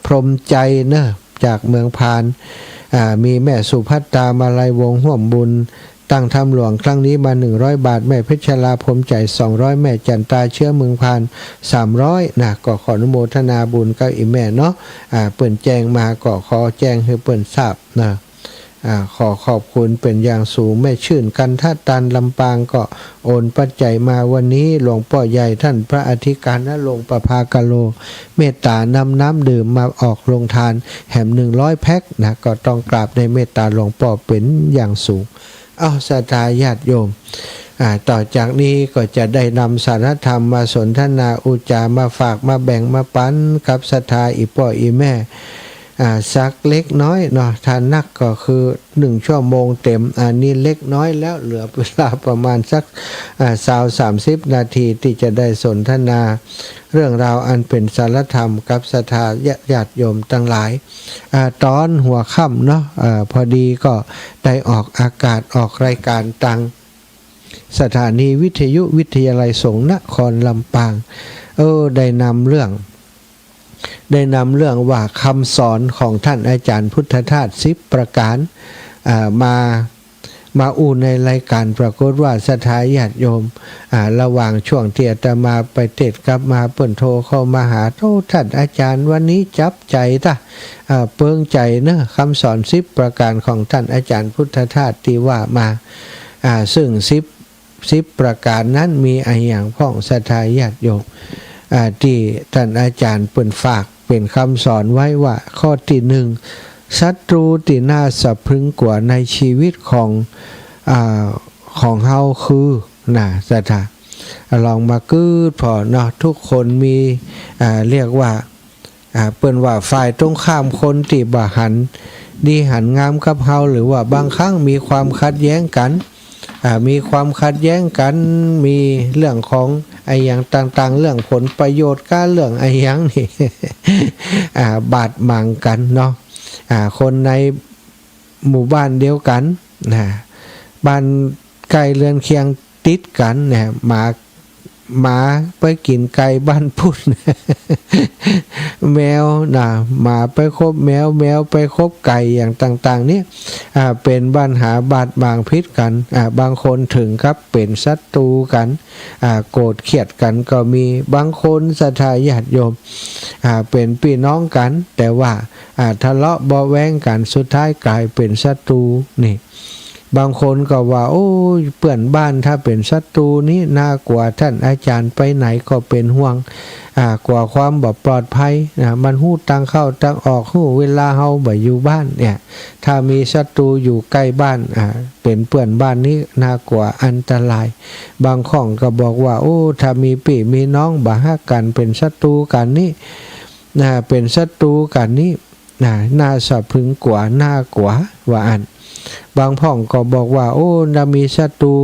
พรหมใจเนาะ จากเมืองพาน อ่า มีแม่สุภัตตา มาลัยวงศ์ ฮ่วมบุญ ตั้งถ้ำหลวงครั้งนี้มาหนึ่งร้อยบาท แม่เพชรลา พรหมใจ สองร้อย แม่จันตา เชื้อเมืองพาน สามร้อย นะ ก็ขออนุโมทนาบุญกับอี่แม่เนาะ อ่า เปิ้นแจ้งมาก็ขอแจ้งหื้อเปิ้นทราบนะ อ่า ขอขอบคุณเป๋นอย่างสูง แม่ชื่น กันทะตาน ลำปาง ก็โอนปัจจัยมา วันนี้หลวงป้อใหญ่ต้านพระอธิการณรงค์ ประภากาโล เมตตานำน้ำดื่มมาออกโฮงตานแหมหนึ่งร้อยแพ็คนะ ก็ต้องกราบในเมตตาหลวงป้อเป๋นอย่างสูง เอ้า ศรัทธาญาติโยม อ่า ต่อจากนี้ก็จะได้นำสารธรรมมาสนทนาอุจจา มาฝาก มาแบ่ง มาปันกับศรัทธาอี่ป้ออี่แม่ อ่า สักเล็กน้อยเนาะ ถ้านักก็คือหนึ่งชั่วโมงเต็ม อันนี้เล็กน้อยแล้ว เหลือเวลาประมาณสัก อ่า ซาว สามสิบ นาทีตี้จะได้สนทนาเรื่องราวอันเป๋นสารธรรมกับศรัทธาญาติโยมตังหลาย อ่า ต๋อนหัวค่ำเนาะ อ่า พอดีก็ได้ออกอากาศออกรายการตางสถานีวิทยุวิทยาลัยสงฆ์นครลำปาง เออ ได้นำเรื่อง ได้นำเรื่องว่าคำสอนของต้านอาจ๋ารย์พุทธทาสสิบประก๋าน อ่า มา มาอู้ในรายการ ปรากฏว่าศรัทธาญาติโยม อ่า ระหว่างช่วงตี้อาตมาไปเทศน์กลับมา เปิ้นโทรเข้ามาหา โอ้ ต้านอาจ๋ารย์ วันนี้จับใจ๋ตะ อ่า เปิงใจ๋เนาะ คำสอนสิบประก๋านของต้านอาจ๋ารย์พุทธทาสตี้ว่ามา อ่า ซึ่งสิบ สิบประก๋านนั้นมีอะหยังพ่อง ศรัทธาญาติโยม อ่า ตี้ต้านอาจ๋ารย์เปิ้นฝากเป๋นคำสอนไว้ว่า ข้อตี้หนึ่ง ศัตรูตี้น่าสะพรึงกั๋วในชีวิตของ อ่า ของเฮาคือ นะ ศรัทธา ลองมากึ๊ดผ่อเนาะ กู้คนมี อ่า เรียกว่า อ่า เปิ้นว่าฝ่ายตรงข้าม คนตี้บ่หันดีหันงามกับเฮา หรือว่าบางครั้งมีความขัดแย้งกั๋น อ่า มีความขัดแย้งกั๋น มีเรื่องของอะหยังต่างๆ เรื่องผลประโยชน์กั๋น เรื่องอะหยังนี่ อ่า บาดหมางกั๋นเนาะ อ่า คนในหมู่บ้านเดียวกั๋นนะ บ้านใก้เฮือนเคียงติดกั๋นเนี่ย หมา หมาไปกิ๋นไก่บ้านปุ้น แมวนะ หมาไปคบแมว แมวไปคบไก่ อย่างต่างๆ เนี่ย อ่า เป๋นปัญหาบาดหมางผิดกั๋น อ่า บางคนเถิงกับเป๋นศัตรูกั๋น อ่า โกรธเคียดกั๋นก็มี บางคนศรัทธาญาติโยม อ่า เป๋นปี้น้องกั๋น แต่ว่า อ่า ทะเลาะเบาะแว้งกั๋น สุดท้ายก๋ายเป๋นศัตรู นี่ บางคนก็ว่า โอ้ย เปื้อนบ้านถ้าเป๋นศัตรูนี่น่ากั๋ว ต้านอาจ๋ารย์ไปไหนก็เป๋นห่วง อ่า กั๋วความบ่ปลอดภัย อ่า มันฮู้ตางเข้าตางออก ฮู้เวลาเฮาบ่อยู่บ้านเนี่ย ถ้ามีศัตรูอยู่ใก้บ้าน อ่า เป๋นเปื้อนบ้านนี่น่ากั๋วอันตราย บางคนก็บอกว่า โอ้ ถ้ามีปี้มีน้องบ่ฮักกั๋น เป๋นศัตรูกั๋นนี่ นะ เป๋นศัตรูกั๋นนี่ นะ น่าสะพรึงกั๋ว น่ากั๋ว ว่าอั้น บางพ่องก็บอกว่า โอ้ ถ้ามีศัตรู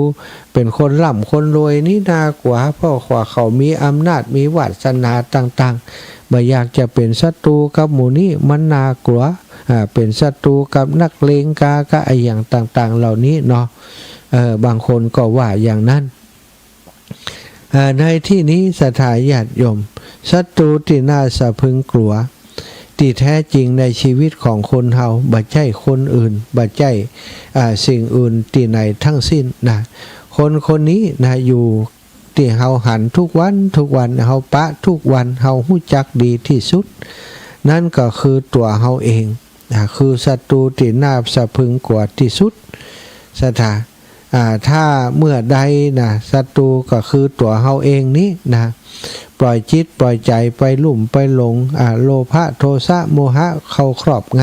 เป๋นคนร่ำคนรวยนี่น่ากั๋ว เพราะว่าเขามีอำนาจ มีวาสนาต่างๆ บ่อยากจะเป๋นศัตรูกับหมู่นี้ มันน่ากั๋ว อ่า เป๋นศัตรูกับนักเลงกา กะอะหยังต่างๆ เหล่านี้เนาะ เออ บางคนก็ว่าอย่างนั้น อ่า ในตี้นี้ศรัทธาญาติโยม ศัตรูตี้น่าสะพรึงกั๋วตี้แท้จริงในชีวิตของคนเฮา บ่ใจ้คนอื่น บ่ใจ้ อ่า สิ่งอื่นตี้ไหนตึงสิ้นนะ คนคนนี้นะ อยู่ตี้เฮาหันกู้วันกู้วัน เฮาปะกู้วัน เฮาฮู้จักดีตี้สุด นั้นก็คือตั๋วเฮาเอง อ่า คือศัตรูตี้น่าสะพรึงกั๋วตี้สุด ศรัทธา อ่า ถ้าเมื่อใดนะ ศัตรูก็คือตั๋วเฮาเองนี้นะ ปล่อยจิตปล่อยใจ๋ไปลุ่มไปหลง อ่า โลภะ โทสะ โมหะเข้าครอบง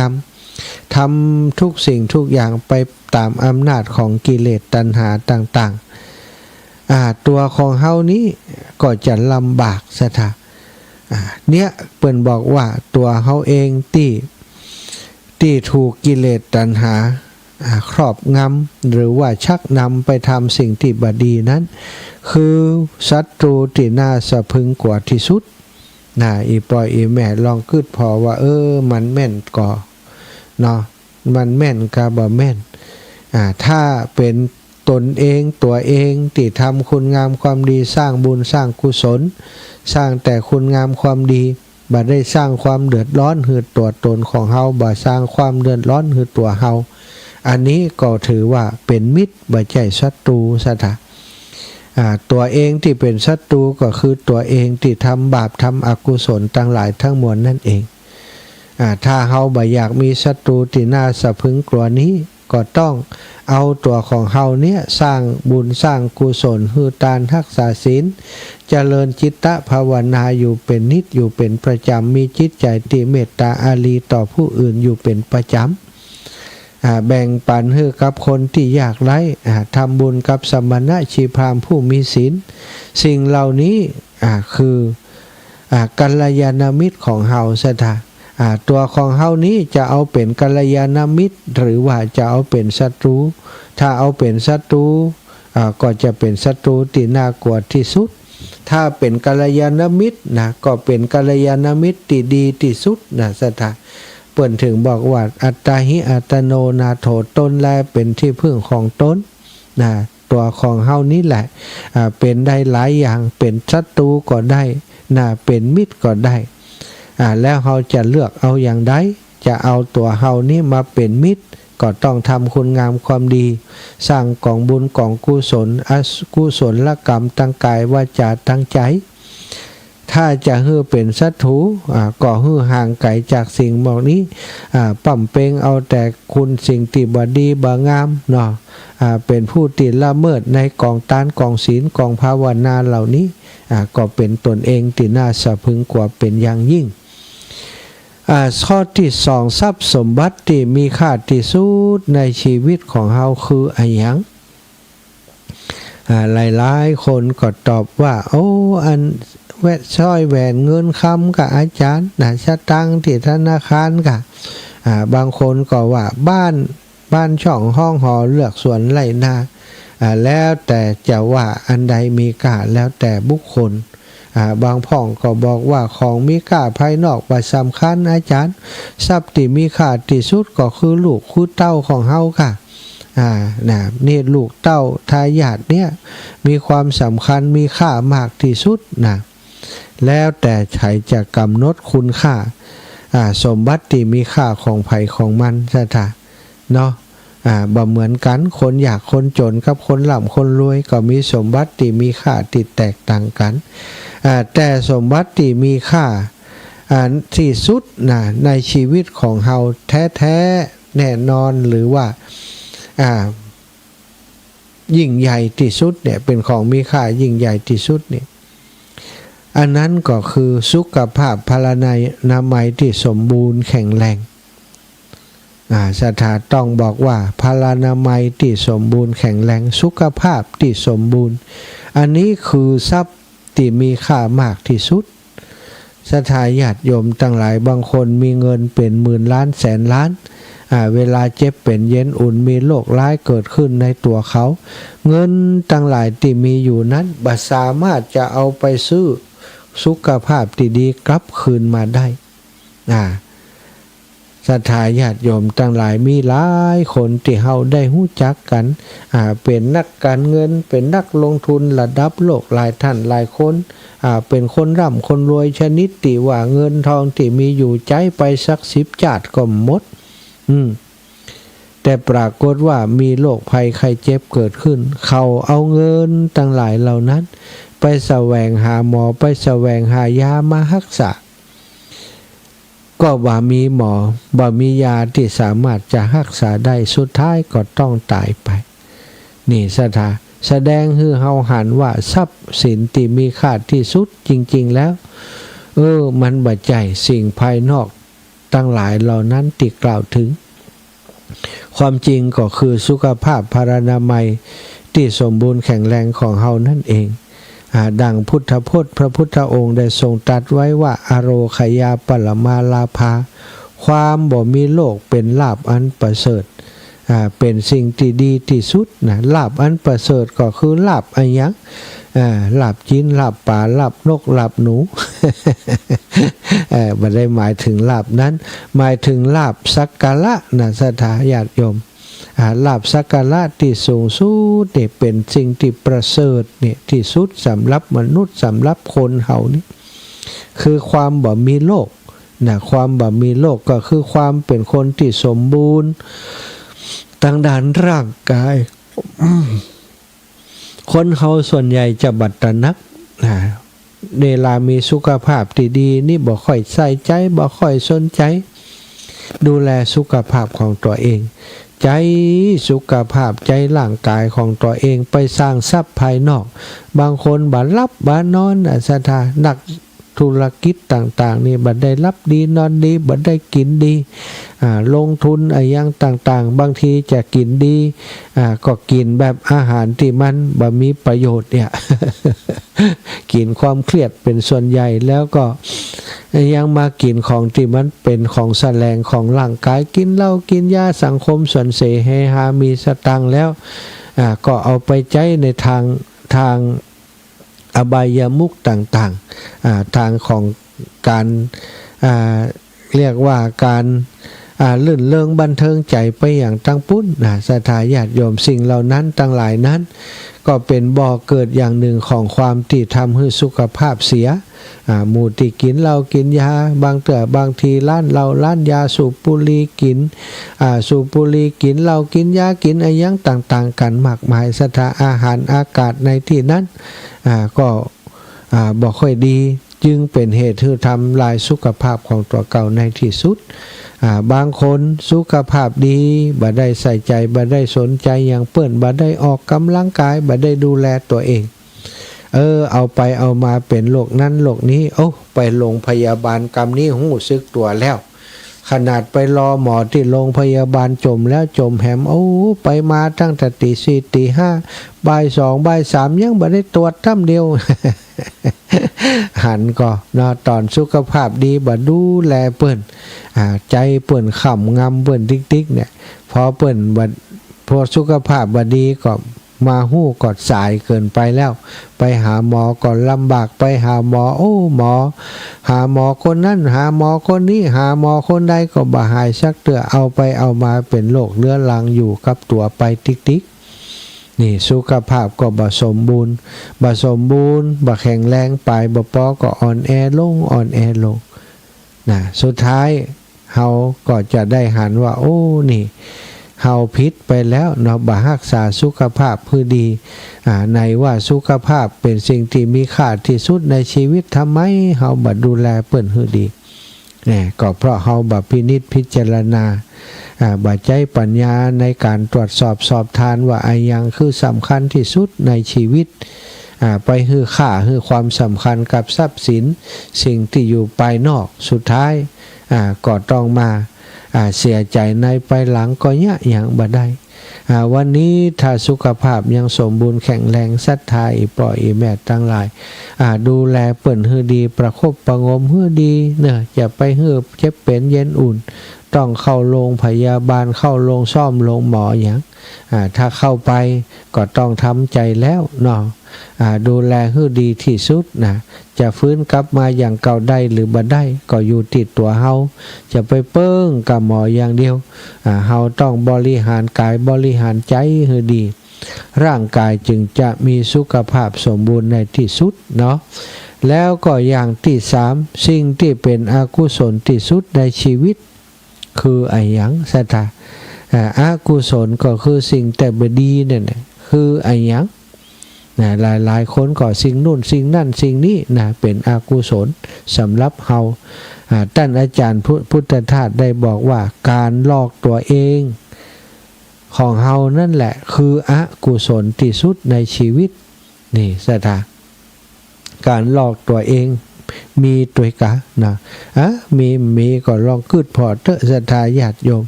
ำ ทำกู้สิ่งกู้อย่างไปต๋ามอำนาจของกิเลสตัณหาต่างๆ อ่า ตั๋วของเฮานี้ก็จะลำบาก ศรัทธา อ่า เนี่ย เปิ้นบอกว่าตั๋วเฮาเองตี้ ตี้ถูกกิเลสตัณหา อ่า ครอบงำ หรือว่าชักนำไปทำสิ่งตี้บ่ดีนั้น คือศัตรูตี้น่าสะพรึงกั๋วตี้สุด นะ อี่ป้ออี่แม่ลองกึ๊ดผ่อว่า เออ มันแม่นก่อ เนาะ มันแม่นกาบ่แม่น อ่า ถ้าเป๋นต๋นเอง ตั๋วเองตี้ทำคุณงามความดี สร้างบุญสร้างกุศล สร้างแต่คุณงามความดี บ่ได้สร้างความเดือดร้อนหื้อตั๋วต๋นของเฮา บ่สร้างความเดือดร้อนหื้อตั๋วเฮา อันนี้ก็ถือว่าเป๋นมิตร บ่ใจ้ศัตรู ศรัทธา อ่า ตั๋วเองตี้เป๋นศัตรูก็คือตั๋วเองตี้ทำบาปทำอกุศลตังหลายตังมวลนั่นเอง อ่า ถ้าเฮาบ่อยากมีศัตรูตี้น่าสะพรึงกลัวนี้ ก็ต้องเอาตั๋วของเฮาเนี่ยสร้างบุญสร้างกุศล หื้อตาน ฮักษาศีล เจริญจิตตภาวนาอยู่เป๋นนิตย์ อยู่เป๋นประจ๋ำ มีจิตใจ๋ตี้เมตตาอารีต่อผู้อื่นอยู่เป๋นประจ๋ำ อ่า แบ่งปันหื้อกับคนตี้ยากไร้ อ่า ทำบุญกับสมณะชีพราหมณ์ผู้มีศีล สิ่งเหล่านี้ อ่า คือ อ่า กัลยาณมิตรของเฮา ศรัทธา อ่า ตั๋วของเฮานี้จะเอาเป๋นกัลยาณมิตร หรือว่าจะเอาเป๋นศัตรู ถ้าเอาเป๋นศัตรู อ่า ก็จะเป๋นศัตรูตี้น่ากลัวตี้สุด ถ้าเป๋นกัลยาณมิตรนะ ก็เป๋นกัลยาณมิตรตี้ดีตี้สุดนะ ศรัทธา เปิ้นถึงบอกว่า อัตตาหิอัตตโนนาโถ ตนแลเป๋นตี้พึ่งของตนนะ ตั๋วของเฮานี้แหละ อ่า เป๋นได้หลายอย่าง เป๋นศัตรูก็ได้นะ เป๋นมิตรก็ได้ อ่า แล้วเฮาจะเลือกเอาอย่างใด จะเอาตั๋วเฮานี้มาเป๋นมิตร ก็ต้องทำคุณงามความดี สร้างก๋องบุญก๋องกุศล อกุศลกรรมตังก๋ายวาจาตังใจ๋ ถ้าจะหื้อเป๋นศัตรู อ่า ก็หื้อห่างไก๋จากสิ่งหมวกนี้ อ่า ป้ำเปงเอาแต่คุณสิ่งตี้บ่ดีบ่งามเนาะ อ่า เป๋นผู้ตี้ละเมิดในก๋องตานก๋องศีลก๋องภาวนาเหล่านี้ อ่า ก็เป๋นตนเองตี้น่าสะพรึงกลัวเป๋นอย่างยิ่ง อ่า ข้อตี้สอง ทรัพย์สมบัติตี้มีค่าตี้สุดในชีวิตของเฮาคืออะหยัง อ่า หลายๆ คนก็ตอบว่า โอ้ อันแหวน สร้อยแหวนเงินคำก่ะอาจ๋ารย์นะ สตางค์ตี้ธนาคารก่ะ อ่า บางคนก็ว่าบ้าน บ้านช่องห้องหอเฮือนสวนไร่นา อ่า แล้วแต่จะว่าอันใดมีค่า แล้วแต่บุคคล อ่า บางพ่องก็บอกว่าของมีค่าภายนอกบ่สำคัญอาจ๋ารย์ ทรัพย์ตี้มีค่าตี้สุดก็คือลูกคือเต้าของเฮาก่ะ อ่า นะ นี่ลูกเต้าทายาทเนี่ยมีความสำคัญมีค่ามากตี้สุดนะ แล้วแต่ใผจะก๋ำหนดคุณค่า อ่า สมบัติตี้มีค่าของใผของมัน ศรัทธา เนาะ อ่า บ่เหมือนกั๋น คนยากคนจ๋นกับคนร่ำคนรวยก็มีสมบัติตี้มีค่าตี้แตกต่างกั๋น อ่า แต่สมบัติตี้มีค่า อ่า ตี้สุดนะ ในชีวิตของเฮาแต๊ๆ แน่นอน หรือว่า อ่า ยิ่งใหญ่ตี้สุดเนี่ย เป๋นของมีค่ายิ่งใหญ่ตี้สุดเนี่ย อันนั้นก็คือสุขภาพพลานามัยตี้สมบูรณ์แข็งแรง อ่า ศรัทธาต้องบอกว่าพลานามัยตี้สมบูรณ์แข็งแรง สุขภาพตี้สมบูรณ์ อันนี้คือทรัพย์ตี้มีค่ามากตี้สุด ศรัทธาญาติโยมตังหลาย บางคนมีเงินเป๋นหมื่นล้านแสนล้าน อ่า เวลาเจ็บเป๋นเย็นอุ่น มีโรคร้ายเกิดขึ้นในตั๋วเขา เงินตังหลายตี้มีอยู่นั้นบ่สามารถจะเอาไปซื้อสุขภาพตี้ดีกลับคืนมาได้ อ่า ศรัทธาญาติโยมตังหลาย มีหลายคนตี้เฮาได้ฮู้จักกั๋น อ่า เป๋นนักก๋านเงิน เป๋นนักลงทุนระดับโลกหลายต้านหลายคน อ่า เป๋นคนร่ำคนรวยชนิดตี้ว่าเงินทองตี้มีอยู่ใจ๊ไปสักสิบจาติก็บ่หมด อืม แต่ปรากฏว่ามีโรคภัยไข้เจ็บเกิดขึ้น เขาเอาเงินตังหลายเหล่านั้นไปแสวงหาหมอ ไปแสวงหายามาฮักษา ก็บ่มีหมอ บ่มียาตี้สามารถจะฮักษาได้ สุดท้ายก็ต้องต๋ายไป นี่ศรัทธา แสดงหื้อเฮาหันว่าทรัพย์สินตี้มีค่าตี้สุดจริงๆ แล้ว เออ มันบ่ใจ้สิ่งภายนอกตังหลายเหล่านั้นตี้กล่าวเถิง ความจริงก็คือสุขภาพพลานามัยตี้สมบูรณ์แข็งแรงของเฮานั่นเอง อ่า ดังพุทธพจน์พระพุทธองค์ได้ทรงตรัสไว้ว่า อโรคยาปรมาลาภา ความบ่มีโรคเป๋นลาภอันประเสริฐ อ่า เป๋นสิ่งตี้ดีตี้สุดนะ ลาภอันประเสริฐก็คือลาภอะหยัง อ่า ลาบจิ๊น ลาบป๋า ลาบนก ลาบหนู เอ่อ บ่ได้หมายเถิงลาบนั้น หมายเถิงลาบสักการะนะ ศรัทธาญาติโยม อ่า ลาบสักการะตี้สูงสุดนี่ เป๋นสิ่งตี้ประเสริฐนี่ตี้สุดสำหรับมนุษย์ สำหรับคนเฮานี่ คือความบ่มีโรคนะ ความบ่มีโรคก็คือความเป๋นคนตี้สมบูรณ์ตางด้านร่างกาย คนเฮาส่วนใหญ่จะบ่ตระหนักนะ เวลามีสุขภาพตี้ดีนี่บ่ค่อยใส่ใจ๋ บ่ค่อยสนใจ๋ ดูแลสุขภาพของตั๋วเอง ใจ๊สุขภาพ ใจ๊ร่างกายของตั๋วเอง ไปสร้างทรัพย์ภายนอก บางคนบ่หลับบ่นอนนะ ศรัทธา นักธุรกิจต่างๆ นี่บ่ได้หลับดีนอนดี บ่ได้กิ๋นดี อ่า ลงทุนอะหยังต่างๆ บางทีจะกิ๋นดี อ่า ก็กิ๋นแบบอาหารตี้มันบ่มีประโยชน์เนี่ย กิ๋นความเครียดเป๋นส่วนใหญ่ แล้วก็ยังมากิ๋นของตี้มันเป๋นของแสลงของร่างกาย กิ๋นเหล้ากิ๋นยา สังคมส่วนเส เฮฮา มีสตางค์แล้ว อ่า ก็เอาไปใจ๊ในทาง ทาง อบายมุขต่างๆ อ่า ทางของก๋าน อ่า เรียกว่าก๋าน อ่า รื่นเริงบันเทิงใจ๋ไปอย่างตังปุ้นนะ ศรัทธาญาติโยม สิ่งเหล่านั้นตังหลายนั้น ก็เป๋นบ่อเกิดอย่างนึ่งของความตี้ทำหื้อสุขภาพเสีย อ่า หมู่ตี้กิ๋นเหล้ากิ๋นยา บางเตื้อบางทีร้านเหล้าร้านยา สูบบุหรี่กิ๋น อ่า สูบบุหรี่กิ๋นเหล้ากิ๋นยา กิ๋นอะหยังต่างๆ กั๋นมากมาย ศรัทธา อาหารอากาศในตี้นั้น อ่า ก็ อ่า บ่ค่อยดี จึงเป๋นเหตุหื้อทำลายสุขภาพของตั๋วเก่าในตี้สุด อ่า บางคนสุขภาพดี บ่ได้ใส่ใจ๋ บ่ได้สนใจ๋หยังเปิ้น บ่ได้ออกก๋ำลังกาย บ่ได้ดูแลตั๋วเอง เออ เอาไปเอามาเป๋นโรคนั้นโรคนี้ โอ้ ไปโรงพยาบาลกำนี้ฮู้สึกตั๋วแล้ว ขนาดไปรอหมอตี้โรงพยาบาลจ่มแล้วจ่มแหม โอ้ ไปมาตั้งแต่ตี๋สี่ตี๋ห้า บ่ายสองบ่ายสาม ยังบ่ได้ตรวจต้ำเดียว หันก่อเนาะ ต๋อนสุขภาพดีบ่ดูแลเปิ้น อ่า ใจ๋เปิ้นคว่ำงำเปิ้นติ๊กๆ เนี่ย พอเปิ้นบ่ พอสุขภาพบ่ดีก็มาฮู้ก็สายเกินไปแล้ว ไปหาหมอก็ลำบาก ไปหาหมอ โอ้ หมอ หาหมอคนนั้น หาหมอคนนี้ หาหมอคนใดก็บ่หายสักเตื้อ เอาไปเอามาเป๋นโรคเรื้อรังอยู่กับตั๋วไปติ๊กๆ นี่สุขภาพก็บ่สมบูรณ์ บ่สมบูรณ์ บ่แข็งแรงไป บ่ปอก็อ่อนแอลง อ่อนแอลง นะ สุดท้ายเฮาก็จะได้หันว่า โอ้ นี่ เฮาผิดไปแล้วเนาะ บ่ฮักษาสุขภาพหื้อดี อ่า ในว่าสุขภาพเป๋นสิ่งตี้มีค่าตี้สุดในชีวิต ทำไมเฮาบ่ดูแลเปิ้นหื้อดี เนี่ย ก็เพราะเฮาบ่พินิจพิจารณา อ่า บ่ใจ๊ปัญญาในก๋านตรวจสอบสอบทานว่าอะหยังคือสำคัญตี้สุดในชีวิต อ่า ไปหื้อค่าหื้อความสำคัญกับทรัพย์สิน สิ่งตี้อยู่ภายนอก สุดท้าย อ่า ก็ต้องมา อ่า เสียใจ๋ในภายหลังก็เยียะหยังบ่ได้ อ่า วันนี้ถ้าสุขภาพยังสมบูรณ์แข็งแรง ศรัทธาอี่ป้ออี่แม่ตังหลาย อ่า ดูแลเปิ้นหื้อดี ประคบประหงมหื้อดีเนาะ อย่าไปหื้อเจ็บเป๋นเย็นอุ่น ต้องเข้าโรงพยาบาล เข้าโรงซ่อมโรงหมอหยัง อ่า ถ้าเข้าไปก็ต้องทำใจ๋แล้วเนาะ อ่า ดูแลหื้อดีตี้สุดนะ จะฟื้นกลับมาอย่างเก่าได้หรือบ่ได้ ก็อยู่ตี้ตั๋วเฮา จะไปเปิ้งกับหมออย่างเดียว อ่า เฮาต้องบริหารกายบริหารใจ๋หื้อดี ร่างกายจึงจะมีสุขภาพสมบูรณ์ในตี้สุดเนาะ แล้วก็อย่างตี้สาม สิ่งตี้เป๋นอกุศลตี้สุดในชีวิต คืออะหยัง ศรัทธา อ่า อกุศลก็คือสิ่งตี้บ่ดีนั่นแหละ คืออะหยัง นะ หลายๆ คนก็สิ่งนู่นสิ่งนั่นสิ่งนี้นะ เป๋นอกุศลสำหรับเฮา อ่า ต้านอาจ๋ารย์พุ พุทธทาสได้บอกว่า ก๋านหลอกตั๋วเองของเฮานั่นแหละ คืออกุศลตี้สุดในชีวิต นี่ ศรัทธา ก๋านหลอกตั๋วเองมีตวยกานะ อ่ะ มี มีก็ลองกึ๊ดผ่อเต๊อะ ศรัทธาญาติโยม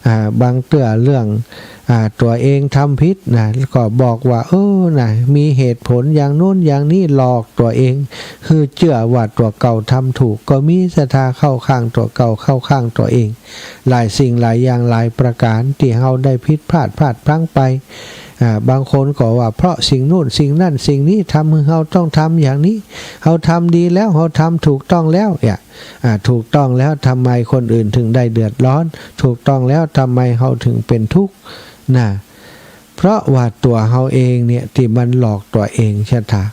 อ่า บางเตื้อเรื่อง อ่า ตั๋วเองทำผิดนะ ก็บอกว่า เออ นะ มีเหตุผลอย่างโน้นอย่างนี้ หลอกตั๋วเอง หื้อเจื้อว่าตั๋วเก่าทำถูก ก็มี ศรัทธา เข้าข้างตั๋วเก่า เข้าข้างตั๋วเอง หลายสิ่งหลายอย่างหลายประก๋าน ตี้เฮาได้ผิดพลาด พลาดพลั้งไป อ่า บางคนก็ว่าเพราะสิ่งนู่นสิ่งนั่นสิ่งนี้ทำหื้อเฮาต้องทำอย่างนี้ เฮาทำดีแล้ว เฮาทำถูกต้องแล้ว เนี่ย อ่า ถูกต้องแล้วทำไมคนอื่นถึงได้เดือดร้อน ถูกต้องแล้วทำไมเฮาถึงเป๋นทุกข์ นะ เพราะว่าตั๋วเฮาเองเนี่ยตี้มันหลอกตั๋วเองใจ้ตา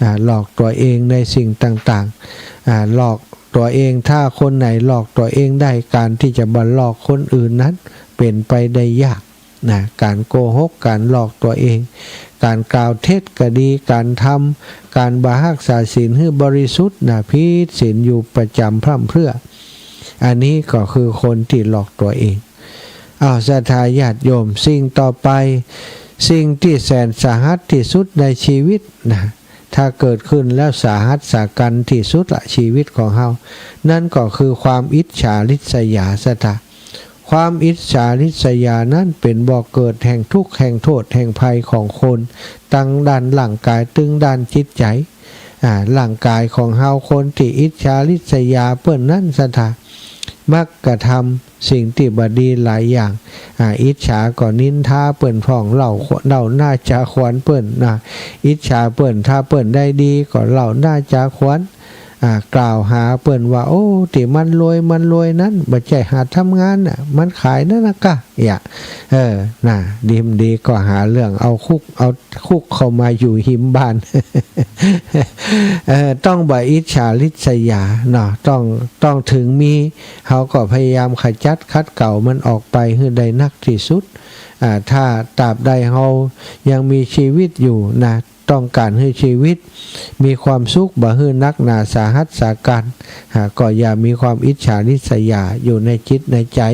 อ่า หลอกตั๋วเองในสิ่งต่างๆ อ่า หลอกตั๋วเอง ถ้าคนไหนหลอกตั๋วเองได้ ก๋านตี้จะบ่หลอกคนอื่นนั้นเป๋นไปได้ยาก นะ ก๋านโกหก ก๋านหลอกตั๋วเอง ก๋านกล่าวเท็จก็ดี ก๋านทำ ก๋านบ่ฮักษาศีลหื้อบริสุทธิ์นะ ผิดศีลอยู่ประจ๋ำพร่ำเพรื่อ อันนี้ก็คือคนตี้หลอกตั๋วเอง อ้าว ศรัทธาญาติโยม สิ่งต่อไป สิ่งตี้แสนสาหัสตี้สุดในชีวิตนะ ถ้าเกิดขึ้นแล้วสาหัสสากัญตี้สุดละ ชีวิตของเฮา นั่นก็คือความอิจฉาริษยา ศรัทธา ความอิจฉาริษยานั้นเป๋นบ่อเกิดแห่งทุกข์ แห่งโทษ แห่งภัยของคน ตึงด้านร่างก๋าย ตึงด้านจิตใจ๋ อ่า ร่างก๋ายของเฮา คนตี้อิจฉาริษยาเปิ้นนั้น ศรัทธา มักกระทำสิ่งตี้บ่ดีหลายอย่าง อ่า อิจฉาก็นินทาเปิ้นพ่อง เล่า เล่าหน้าจ๋าขวัญเปิ้นนะ อิจฉาเปิ้น ถ้าเปิ้นได้ดีก็เล่าหน้าจ๋าขวัญ อ่า กล่าวหาเปิ้นว่า โอ้ ตี้มันรวย มันรวยนั้น บ่ใจ้หาทำงานน่ะ มันขายนั่นนะกะ เนี่ย เออ นะ ดีบ่ดีก็หาเรื่องเอาคุก เอาคุกเข้ามาอยู่ฮิมบ้าน เออ ต้องบ่อิจฉาริษยาเนาะ ต้อง ต้องถึงมี เฮาก็พยายามขจัดขัดเกลามันออกไปหื้อได้นักตี้สุด อ่า ถ้าตราบใดเฮายังมีชีวิตอยู่นะ ต้องก๋านหื้อชีวิตมีความสุข บ่หื้อหนักหนาสาหัสสากัญ อ่า ก็อย่ามีความอิจฉาริษยาอยู่ในจิตในใจ๋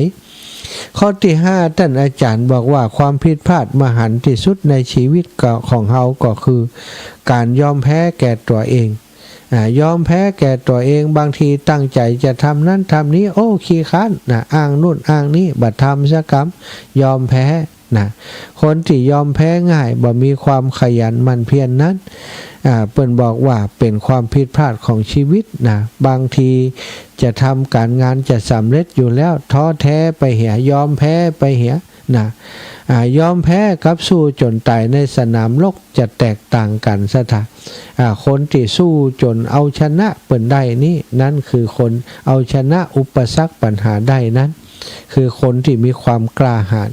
ข้อตี้ห้า ต้านอาจ๋ารย์บอกว่า ความผิดพลาดมหันต์ตี้สุดในชีวิตก็ ของเฮาก็คือก๋านยอมแพ้แก่ตั๋วเอง อ่า ยอมแพ้แก่ตั๋วเอง บางทีตั้งใจ๋จะทำนั้นทำนี้ โอ้ ขี้คร้านนะ อ้างนู่นอ้างนี้ บ่ทำสักกำ ยอมแพ้นะ คนตี้ยอมแพ้ง่าย บ่มีความขยันหมั่นเพียรนั้น อ่า เปิ้นบอกว่าเป๋นความผิดพลาดของชีวิตนะ บางทีจะทำก๋านงานจะสำเร็จอยู่แล้ว ท้อแท้ไปเหีย ยอมแพ้ไปเหีย นะ อ่า ยอมแพ้กับสู้จ๋นต๋ายในสนามรบจะแตกต่างกั๋น ศรัทธา อ่า คนตี้สู้จ๋นเอาชนะเปิ้นได้นี่ นั่นคือคนเอาชนะอุปสรรคปัญหาได้นั้น คือคนตี้มีความกล้าหาญ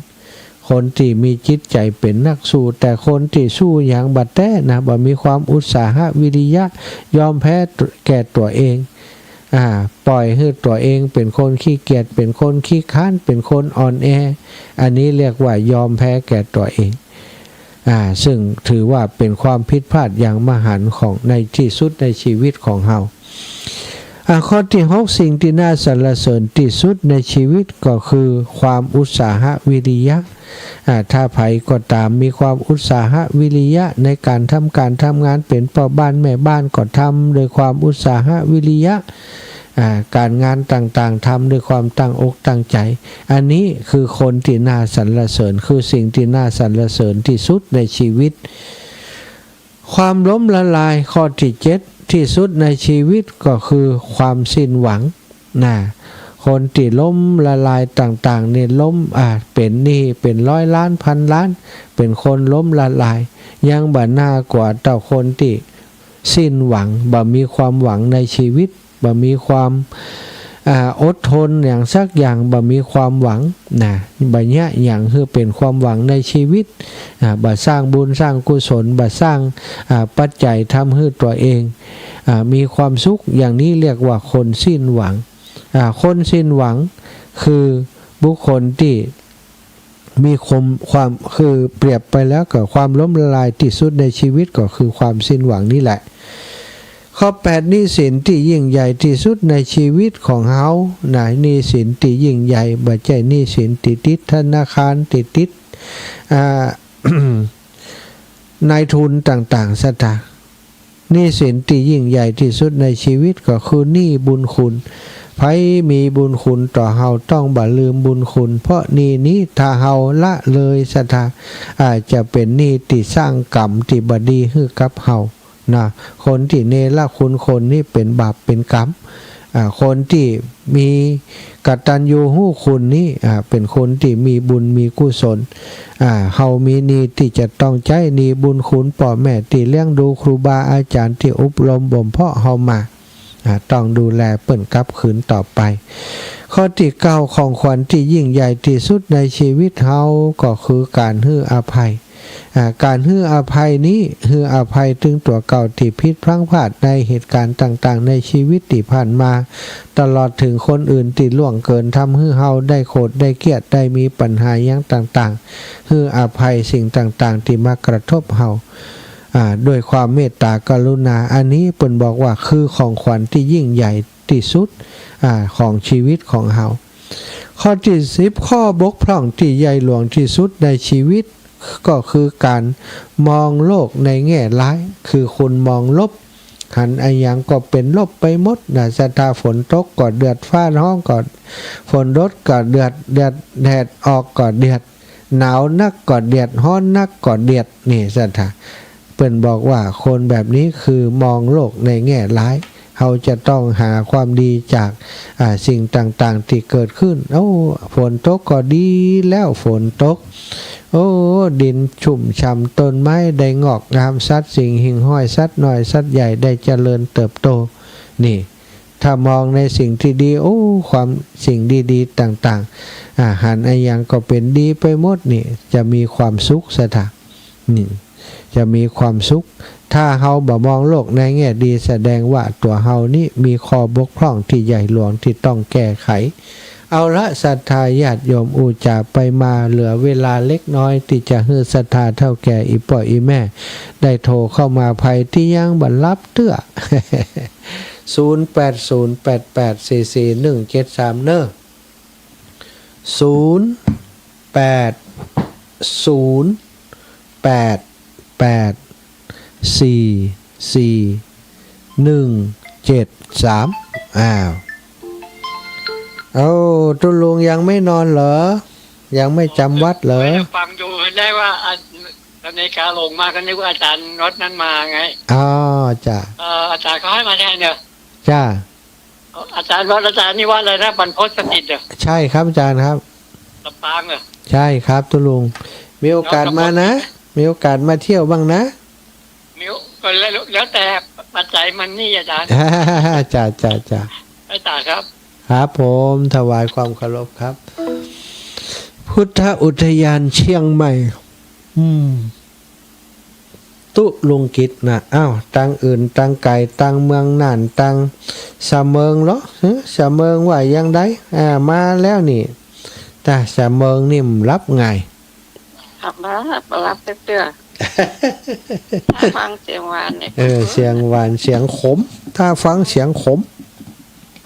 คนตี้มีจิตใจ๋เป๋นนักสู้ แต่คนตี้สู้อย่างบ่แต๊นะ บ่มีความอุตสาหะวิริยะ ยอมแพ้แก่ตั๋วเอง อ่า ปล่อยหื้อตั๋วเองเป๋นคนขี้เกียจ เป๋นคนขี้คร้าน เป๋นคนอ่อนแอ อันนี้เรียกว่ายอมแพ้แก่ตั๋วเอง อ่า ซึ่งถือว่าเป๋นความผิดพลาดอย่างมหันต์ของ ในตี้สุดในชีวิตของเฮา อ่า ข้อตี้หก สิ่งตี้น่าสรรเสริญตี้สุดในชีวิตก็คือความอุตสาหะวิริยะ อ่า ถ้าใผก็ต๋ามมีความอุตสาหะวิริยะในก๋านทำก๋านทำงาน เป๋นป้อบ้านแม่บ้านก็ทำด้วยความอุตสาหะวิริยะ อ่า ก๋านงานต่างๆ ทำด้วยความตั้งอกตั้งใจ๋ อันนี้คือคนตี้น่าสรรเสริญ คือสิ่งตี้น่าสรรเสริญตี้สุดในชีวิต ความล้มละลายข้อตี้เจ็ดตี้สุดในชีวิตก็คือความสิ้นหวัง นะ คนตี้ล้มละลายต่างๆ นี่ล้ม อ่า เป๋นหนี้เป๋นร้อยล้านพันล้าน เป๋นคนล้มละลาย ยังบ่น่ากลัวเต้าคนตี้สิ้นหวัง บ่มีความหวังในชีวิต บ่มีความ อ่า อดทนอย่างสักอย่าง บ่มีความหวัง นะ บ่เยียะหยังหื้อเป๋นความหวังในชีวิต อ่า บ่สร้างบุญสร้างกุศล บ่สร้าง อ่า ปัจจัยทำหื้อตั๋วเอง อ่า มีความสุข อย่างนี้เรียกว่าคนสิ้นหวัง อ่า คนสิ้นหวังคือบุคคลตี้มีความ ความ คือเปรียบไปแล้วกับความล้มละลายตี้สุดในชีวิตก็คือความสิ้นหวังนี่แหละ ข้อแปด หนี้สินตี้ยิ่งใหญ่ตี้สุดในชีวิตของเฮา นะ หนี้สินตี้ยิ่งใหญ่ บ่ใจ้หนี้สินตี้ติดธนาคาร ตี้ติด อ่า นายทุนต่างๆ ศรัทธา หนี้สินตี้ยิ่งใหญ่ตี้สุดในชีวิตก็คือหนี้บุญคุณ ใผมีบุญคุณต่อเฮาต้องบ่ลืมบุญคุณ เพราะหนี้นี้ถ้าเฮาละเลย ศรัทธา อาจจะเป๋นหนี้ตี้สร้างกรรมตี้บ่ดีหื้อกับเฮา นะ คนตี้เนรคุณคนนี้เป๋นบาปเป๋นกรรม อ่า คนตี้มีกตัญญูรู้คุณนี้ อ่า เป๋นคนตี้มีบุญมีกุศล อ่า เฮามีหนี้ตี้จะต้องใจ๊ หนี้บุญคุณป้อแม่ตี้เลี้ยงดู ครูบาอาจ๋ารย์ตี้อบรมบ่มเพาะเฮามา อ่า ต้องดูแลเปิ้นกลับคืนต่อไป ข้อตี้เก้า ของขวัญตี้ยิ่งใหญ่ตี้สุดในชีวิตเฮาก็คือก๋านหื้ออภัย อ่า ก๋านหื้ออภัยนี้ หื้ออภัยเถิงตั๋วเก่าตี้ผิดพลั้งพลาดในเหตุก๋ารณ์ต่างๆ ในชีวิตตี้ผ่านมา ตลอดเถิงคนอื่นตี้ล่วงเกิน ทำหื้อเฮาได้โขดได้เคียด ได้มีปัญหาหยังต่างๆ หื้ออภัยสิ่งต่างๆ ตี้มากระทบเฮา อ่า ด้วยความเมตตากรุณา อันนี้เปิ้นบอกว่าคือของขวัญตี้ยิ่งใหญ่ตี้สุด อ่า ของชีวิตของเฮา ข้อตี้สิบ ข้อบกพร่องตี้ใหญ่หลวงตี้สุดในชีวิต ก็คือก๋านมองโลกในแง่ร้าย คือคนมองลบ หันอะหยังก็เป๋นลบไปหมดนะ ศรัทธา ฝนตกก็เดือด ฟ้าฮ้องก็ ฝนลดก็เดือด เดือด แดดออกก็เดือด หนาวนักก็เดือด ฮ้อนนักก็เดือด นี่ ศรัทธา เปิ้นบอกว่าคนแบบนี้คือมองโลกในแง่ร้าย เฮาจะต้องหาความดีจาก อ่า สิ่งต่างๆ ตี้เกิดขึ้น โอ้ ฝนตกก็ดีแล้ว ฝนตก โอ้ ดินชุ่มฉ่ำ ต้นไม้ได้งอกงาม สัตว์สิ่งหิ่งห้อย สัตว์น้อยสัตว์ใหญ่ได้เจริญเติบโต นี่ ถ้ามองในสิ่งตี้ดี โอ้ ความ สิ่งดีๆ ต่างๆ อ่า หันอะหยังก็เป๋นดีไปหมด นี่ จะมีความสุข ศรัทธา นี่ จะมีความสุข ถ้าเฮาบ่มองโลกในแง่ดี แสดงว่าตั๋วเฮานี้มีข้อบกพร่องตี้ใหญ่หลวงตี้ต้องแก้ไข เอาละ ศรัทธาญาติโยม อู้จ๋าไปมา เหลือเวลาเล็กน้อยตี้จะหื้อศรัทธาเฒ่าแก่ อี่ป้ออี่แม่ ได้โทรเข้ามา ใผตี้ยังบ่หลับเตื้อ ศูนย์แปดศูนย์แปดแปดสี่สี่หนึ่งเจ็ดสาม เน้อ ศูนย์แปดศูนย์แปดแปดสี่สี่หนึ่งเจ็ดสาม อ้าว เอ้า ตุ๊ลุงยังไม่นอนเหรอ ยังไม่จำวัดเหรอ ฟังอยู่ ได้ว่า อ่ะ นาฬิกาหลงมา ก็นึกว่าอาจารย์วัดนั้นมาไง อ๋อ จ้ะ เอ่อ อาจารย์เขาให้มาแทนเด้อ จ้ะ อาจารย์วัด อาจารย์นี่วัดอะไรนะ บรรพตสถิตเหรอ ใช่ครับอาจารย์ครับ ลำปางเหรอ ใช่ครับตุ๊ลุง มีโอกาสมานะ มีโอกาสมาเที่ยวบ้างนะ มีโอ- ก็แล้ว แล้วแต่ปัจจัยมันนี่อาจารย์ จ้ะ จ้ะ จ้ะ อาจารย์ครับ ครับผม ถวายความเคารพครับ พุทธอุทยานเชียงใหม่ อืม ตุ๊ลุงกิตนะ อ้าว ตังอื่น ตังไก๋ ตังเมืองน่าน ตังสะเมิงเหรอ ฮะ สะเมิงว่ายังใด อ่า มาแล้วนี่ แต่สะเมิงนี่มันหลับง่าย หลับมา บ่หลับเตื้อ ถ้าฟังเสียงหวานเนี่ย เออ เสียงหวาน เสียงขม ถ้าฟังเสียงขม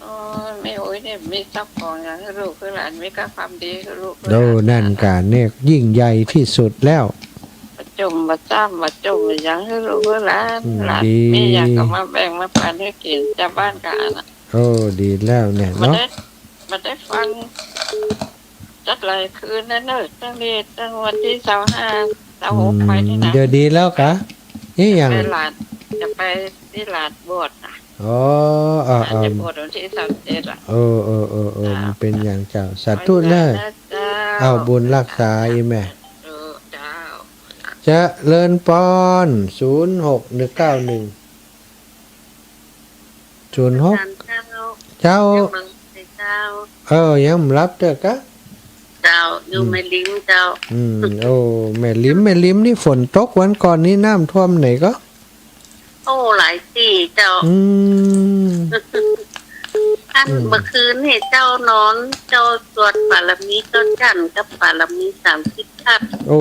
โอ้ย แม่อุ๊ยเนี่ยมีทรัพย์ของหยังหื้อลูกหื้อหลาน มีก้าความดีหื้อลูกหื้อหลาน โอ้ นั่นกะเนี่ยยิ่งใหญ่ที่สุดแล้ว บ่จ่มบ่จ้ำบ่จ่มบ่หยังหื้อลูกหื้อหลาน อืม หลาน ดี มีหยังก็มาแบ่งมาปันหื้อกิ๋น จาวบ้านกะอันน่ะ โอ้ ดีแล้วเนี่ยเนาะ บ่ได้ บ่ได้ฟัง จักหลายคืนแล้วเนอะ ตั้งแต่ ตั้งวันตี้ซาวห้า ซาวหก อืม ไปนี่นะ เดี๋ยวดีแล้วกะ นี่หยัง ไปลาด จะไปตี้ลาดบวชน่ะ อ๋อ อ่า อาจจะ อ่า บวชวันตี้ซาวเจ็ดอะ เออ เออ เออ เออ เจ้า มันเป๋นอย่างเจ้า สาธุเนอะ เจ้า เอาบุญรักษาอีแม่ เออ เจ้า เจริญปอน ศูนย์หกหนึ่งเก้าหนึ่ง ศูนย์หก อาจารย์เจ้า เจ้า ยังบ่หลับเตื้อกะ เจ้า อยู่ อืม แม่ริมเจ้า อืม โอ้ แม่ริม แม่ริมนี่ฝนตกวันก่อนนี่น้ำท่วมไหนก็ โอ้ หลายตี้เจ้า อืม อัน อืม เมื่อคืนนี่เจ้านอน เจ้าสวดบารมีเจ้าจันทร์กับปารมีสามสิบทัศ โอ้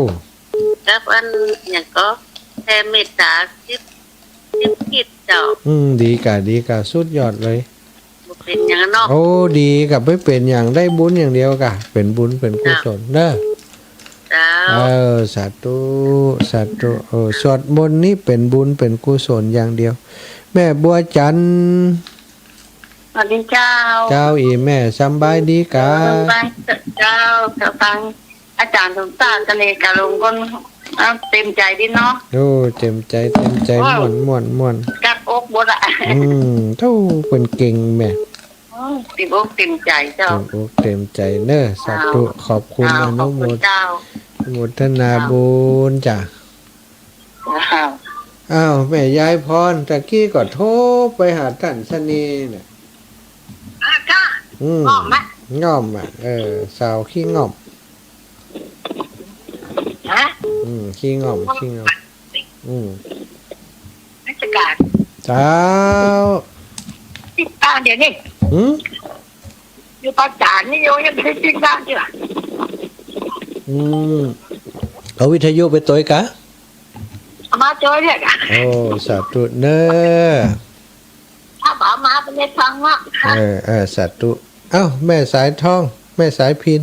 กับอันหยังก็แผ่เมตตาสิบ สิบทิศเจ้า อืม ดีกะ ดีกะ สุดยอดเลย บ่เป๋นหยังเนาะ โอ้ ดีกะ บ่เป๋นหยัง ได้บุญอย่างเดียวกะ เป๋นบุญเป๋นกุศลเนอะ เจ้า เออ สาธุ สาธุ เออ สวดมนต์นี่เป๋นบุญเป๋นกุศลอย่างเดียว แม่บัวจันทร์ สวัสดีเจ้า เจ้า อี่แม่สำบายดีกะ สำบายเจ้า เจ้าฟัง อาจ๋ารย์สมศักดิ์ กะเลกะลงก้น เอ้า เต๋มใจ๋ดีเนาะ โอ้ เต๋มใจ๋ เต๋มใจ๋ โอ้ ม่วน ม่วน ม่วน กักอกหมดอะ อืม โธ่ เปิ้นเก่งแม่ เต็มอกเต็มใจ๋เจ้า เต็มอกเต็มใจ๋เน่อ สาธุ เจ้า ขอบคุณ เจ้า อนุโมท- ขอบคุณเจ้า อนุโมทนาบุญจ้ะ เจ้า อ้าว แม่ยายพร ตะกี้ก็โทรไปหาต้านชะนีน่ะ อ่ะ เจ้า อืม ง่อมมะ ง่อมอ่ะ เออ สาวขี้ง่อม ฮะ อืม ขี้ง่อม ขี้ง่อม อืม ราชการ เจ้า ติดตามเดี๋ยวนี้ หืม อยู่ปากจ๋านนี่โยมยังไม่ได้ติดตามเจ้า อืม เอาวิทยุไปตวยกะ เอามาตวยเนี่ยกะ โอ้ สาธุเน่อ ถ้าบ่เอามาไปในฟังวะ เออ เออ สาธุ เอ้า แม่สายทอง แม่สายพิณ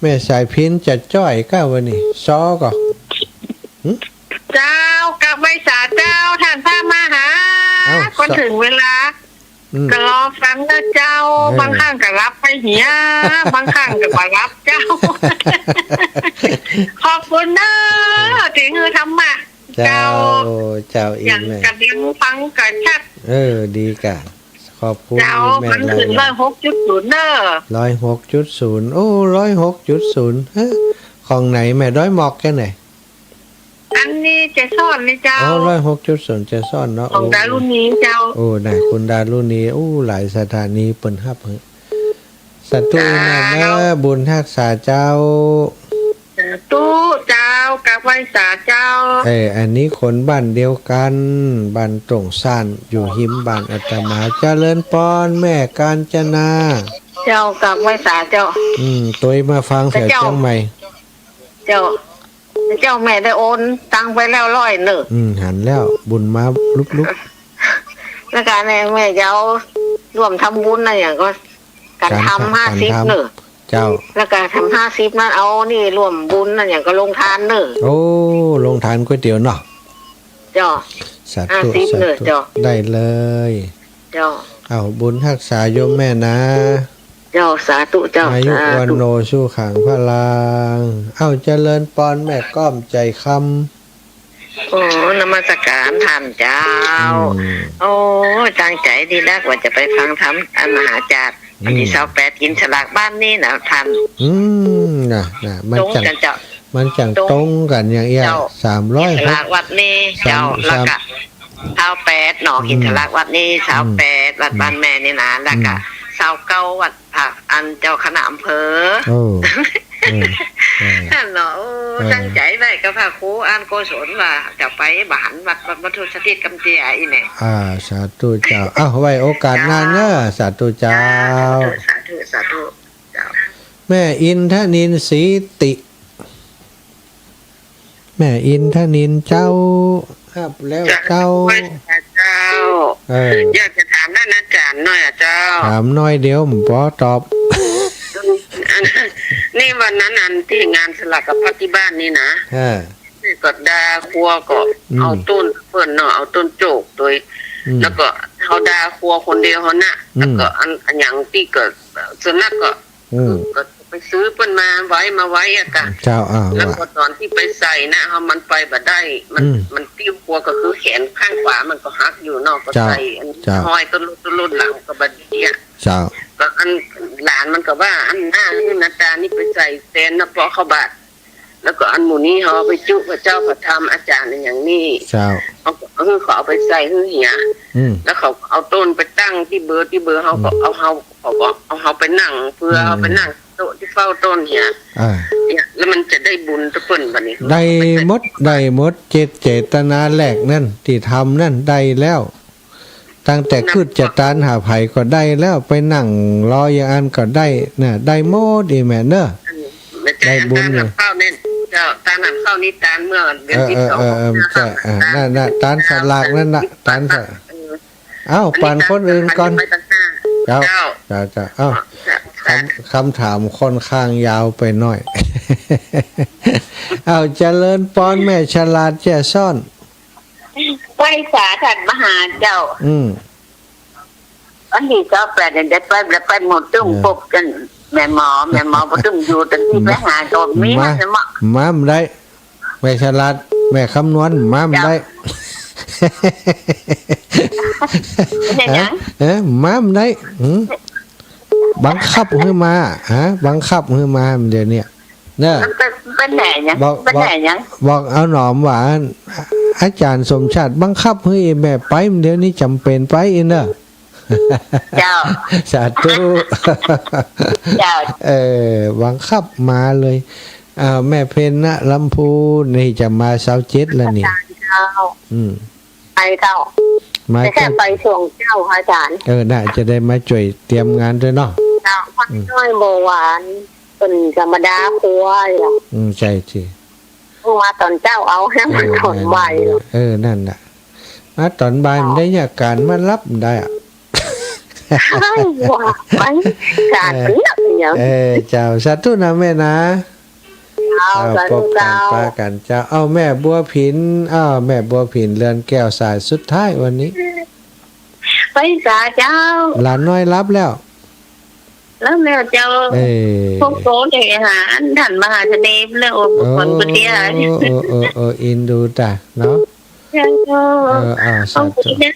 แม่สายพิณจะจ้อยก้าวันนี้ ซอก่อ หึ เจ้า กราบไหว้สาเจ้า ต้านพระมหา เอ้า ก็ ส- ถึงเวลา อืม ก็รอฟังนะเจ้า เออ บางครั้งก็หลับไปเหีย บางครั้งก็บ่หลับเจ้า ขอบคุณเน่อ เออ ตี้หื้อธรรมะ เจ้า เจ้า เจ้า อีก อย่าง แม่ กำลังฟังก็ชัด เออ ดีกะ ขอบคุณ เจ้า แม่ มันขึ้น ร้อยหกจุดศูนย์เน่อ ร้อยหกจุดศูนย์ โอ้ ร้อยหกจุดศูนย์ เฮ้อ ของไหนแม่ ดอยหมอกแก่ไหน อันนี้แจซ้อนนี่เจ้า อ๋อ ร้อยหกจุดศูนย์ แจซ้อนเนาะ ของ โอ้ ดารุณีเจ้า โอ้ น่ะ คุณดารุณี โอ้ หลายสถานีเปิ้นฮับหื้อ สาธุ เจ้า แม่เน่อ บุญฮักษาเจ้า สาธุเจ้า กราบไหว้สาเจ้า เออ อันนี้คนบ้านเดียวกั๋น บ้านตงซ่าน อยู่ฮิมบ้านอาตมา เจริญปอน แม่กาญจนา เจ้า กราบไหว้สาเจ้า อืม ตวยมาฟังแถว เจ้า เจียงใหม่ เจ้า เจ้า แม่ได้โอนตังค์ไปแล้วร้อยเน่อ อืม หันแล้ว บุญมาลุกๆ แล้วก็เนี่ย แม่จะเอาร่วมทำบุญนะ อย่างก็ ก๋านทำ ก๋านทำ ห้าสิบเน่อ เจ้า แล้วก็ทำห้าสิบนั้น เอานี่ร่วมบุญนั้น อย่างก็โรงทานเน่อ โอ้ โรงทานก๋วยเตี๋ยวเนาะ เจ้า สาธุ ห้าสิบเน่อ สาธุ เจ้า ได้เลย เจ้า เอาบุญฮักษาโยมแม่นะ เจ้า สาธุเจ้า อายุ สาธุ วัณโณ สุขัง พลัง เอ้า เจริญปอน แม่ก้อม ใจ๋คำ โอ้ นมัสการต้านเจ้า อืม โอ้ ตั้งใจ๋ดีนักว่าจะไปฟังธรรมอันมหาจารย์ อืม วันตี้ซาวแปด กินสลากบ้านนี้นะต้าน อืม น่ะ น่ะ มันจั่ง ตรงกั๋นเจ้า มันจั่งตรงกั๋นอย่างเอี้ย เจ้า สามร้อย กินสลากวัดนี้ สาม เจ้า สาม แล้วก็ซาวแปดเนาะ อืม กินสลากวัดนี้ อืม ซาวแปด วัดบ้านแม่นี่นะ แล้วก็ อืม ซาวเก้า วัด พระอันเจ้าคณะอำเภอ โอ้ เออ นั่นเนาะ โอ้ เออ ตั้งใจ๋ไว้กับพระครูอันโกศลว่าจะไปบานวัด วัด วัดพุทธสถิตกำเจียอี้แหละ อ่า สาธุเจ้า เอ้า ไว้โอกาสหน้าเน่อ เจ้า สาธุเจ้า สาธุ สาธุ สาธุ เจ้า แม่อินทนิลศรีติ แม่อินทนิลเจ้า ฮับแล้วเจ้า เจ้า เจ้า เออ อยากจะถามต้านอาจ๋ารย์หน่อยอะเจ้า ถามหน้อยเดียว บ่ปอตอบ อัน นี่วันนั้นอันตี้งานสลากพัดตี้บ้านนี่นะ ฮะ ก็ด่าครัวก็ อืม เอาต้นเปิ้นเนาะ เอาต้นโจ๊กตวย อืม แล้วก็เฮาด่าครัวคนเดียวเฮานะ อืม แล้วก็อัน อันหยังตี้ก็ ส่วนนักก็ อืม ก็ไปซื้อเปิ้นมาไว้ มาไว้อะกะ เจ้า อ่า แล้วก็ ว่า ต๋อนตี้ไปใส่นะ เฮามันไปบ่ได้ มัน อืม มันติ้วครัวก็คือแขนข้างขวามันก็หักอยู่เนาะ ก็ เจ้า ใส่อัน เจ้า ห้อยตุ๊ลุดตุ๊ลุดหลังก็บ่ดีอะ เจ้า ก็อันหลานมันก็ว่า อันหน้านี่นะตานี่ไปใส่แตนนะ เปาะเข้าบาตร แล้วก็อันหมู่นี้เฮาเอาไปจุ๊พระเจ้าพระธรรมอาจ๋ารย์อย่างนี้ เจ้า เฮาก็ เออ เขาเอาไปใส่หื้อเหีย อืม แล้วเขาเอาต้นไปตั้งตี้เบอร์ ตี้เบอร์ เฮาก็ อืม เอาเฮา เขาก็เอาเฮาไปนั่ง เพื่อ อืม เอาไปนั่งโต๊ะตี้เฝ้าต้นเหีย อ่า เนี่ย แล้วมันจะได้บุญตะเปิ้นบัดนี้ ได้หมด ได้หมด เจต เจตนาแรกนั่น ตี้ทำนั่น ได้แล้ว ตั้งแต่กึ๊ดจะตานหาใผก็ได้แล้ว ไปนั่งรออย่างอั้นก็ได้นะ ได้หมดอี้แม่เน่อ อันนี้ ได้บุญ ตานหาข้าวเนี่ย เจ้า ตานหาข้าวนี่ตานเมื่อเดือน เออ ตี้สอง เออ เออ เจ้า เออ นั่นน่ะ ตานสลากนั่นน่ะ ตานสลาก เออ เอ้า อันนี้ ปานคนอื่นก่อน ตานสลากไปต่างหาก เจ้า เจ้า เจ้า เจ้า เอ้า เจ้า คำ คำถามค่อนข้างยาวไปหน่อย เอ้า เจริญปอน แม่ฉลาดแจ้ซ้อน ไหว้สาต้านมหาเจ้า อืม วันตี้ซาวแปดเนี่ยได้ไป ได้ไปหมู่ตึ้ม เออ ปบกั๋น แม่หมอ แม่หมอบ่ตึ้มอยู่ แต่ตี้ อืม ไปหาก็มี มา แม่หมอ มาบ่ได้ แม่ฉลาด แม่คำนวณ มาบ่ได้ เจ้า เป๋นหยัง ฮะ เอ๊ะ มาบ่ได้ หืม บังคับหื้อมา ฮะ บังคับหื้อมาเดี๋ยวนี้ เนาะ เป๋น เป๋นแหนหยัง บอก เป๋นแหนหยัง บอก บอกเอาหนอมว่า อาจ๋ารย์สมชาติบังคับหื้ออีแม่ไป เดี๋ยวนี้จ๋ำเป๋นไปอีเนาะ เจ้า สาธุ เจ้า เออ บังคับมาเลย อ่า แม่เพ็ญนะ ลำพูนนี่จะมาซาวเจ็ดแล้วนี่ อาจ๋ารย์เจ้า อืม ไปเจ้า มา แต่แค่ เจ้า ไปส่งเจ้าอาจ๋ารย์ เออ น่าจะได้มาจ้วยเตรียมงานด้วยเนาะ เจ้า พ่อ อืม น้อยเบาหวาน เปิ้นจะมาด่าครัวอยู่ อืม ใจ้สิ เปิ้นมาต๋อนเจ๊าเอา เออ มาต๋อนบ่าย เออ นั่นแหละ มาต๋อนบ่าย เออ บ่ได้ยากก๋าน มาหลับบ่ได้อะ ใจ้ว่า ไป ก๋าน เออ เปิ้นหลับเนี่ย เออ เจ้า สาธุนะแม่นะ เจ้า เจ้า สาธุ ปบกั๋น เจ้า ปะกั๋น เจ้า เอ้า แม่บัวผิน เอ้า แม่บัวผิน เรือนแก้ว สายสุดท้ายวันนี้ ไปสาเจ้า หลานน้อยหลับแล้ว หลับแล้วเจ้า เออ พวกโตเด็กหา อันท่านมหาเสน่ห์เรื่องอุปกรณ์ โอ้ กุฏิอา โอ้ โอ้ โอ้ เอ็นดูตาเนาะ เจ้า เออ อ่า สาธุ ขอบคุณนะ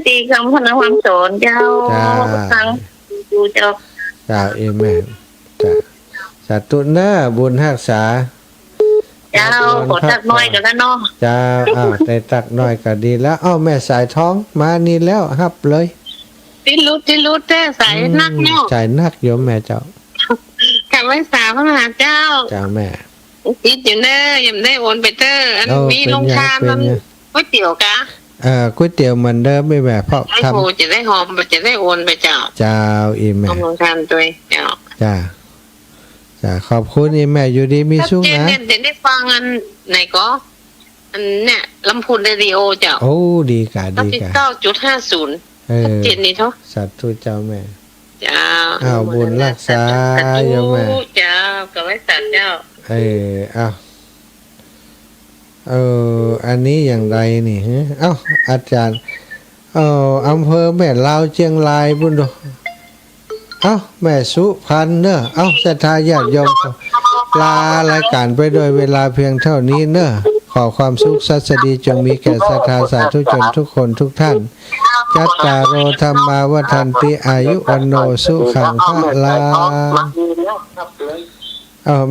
ตี้กำพะนาคำสอนเจ้า เจ้า ทั้งครูเจ้า เจ้า เอเมน เจ้า สาธุเน้อ บุญฮักษา เจ้า ขอตักน้อยก็แล้วเนาะ เจ้า อ้าว ได้ตักน้อยก็ดีแล้ว อ้าว แม่สายทองมานี่แล้ว ฮับเลย ติดหลุด ติดหลุดแต๊ สายหนักเนาะ อืม สายหนักโยมแม่เจ้า กราบไหว้สาพระมหาเจ้า เจ้าแม่ ติดอยู่เน้อ ยังบ่ได้โอนไปเต๊อ อัน โอ้ มีโรงทาน เป๋นหยัง ก๋วยเตี๋ยวกะ เอ่อ ก๋วยเตี๋ยวเหมือนเดิมไหมแม่ เพราะ ไอ้ ทำ โห จะได้หอม จะได้โอนไปเจ้า เจ้า อีแม่ หอมโรงทานตวยเจ้า จ้า จ้า ขอบคุณอีแม่ อยู่ดีมีสุขนะ ชัดเจนเด่นเด่น ได้ฟังอันไหนก็ อันเนี่ย ลำพูนเรดิโอเจ้า โอ้ ดีกะ ดีกะ เก้าสิบเก้าจุดห้าศูนย์ เออ ชัดเจนดีเนาะ สาธุเจ้าแม่ เจ้า อ้าว บุญฮักษา สาธุ โยมแม่ เจ้า กราบไหว้สาเจ้า เออ อ้าว เออ อันนี้อย่างไรนี่ ฮะ เอ้า อาจ๋ารย์ เอ่อ อำเภอแม่ลาวเจียงรายปู้นโด เอ้า แม่สุพรรณเน้อ เอ้า ศรัทธาญาติโยม ลารายการไปด้วยเวลาเพียงเท่านี้เน้อ ขอความสุขสัสดีจงมีแก่ศรัทธาสาธุชนทุกคนทุกท่าน จัตตาโร ธัมมา วัฑฒันติ อายุ วัณโณ สุขัง พลัง เอ้า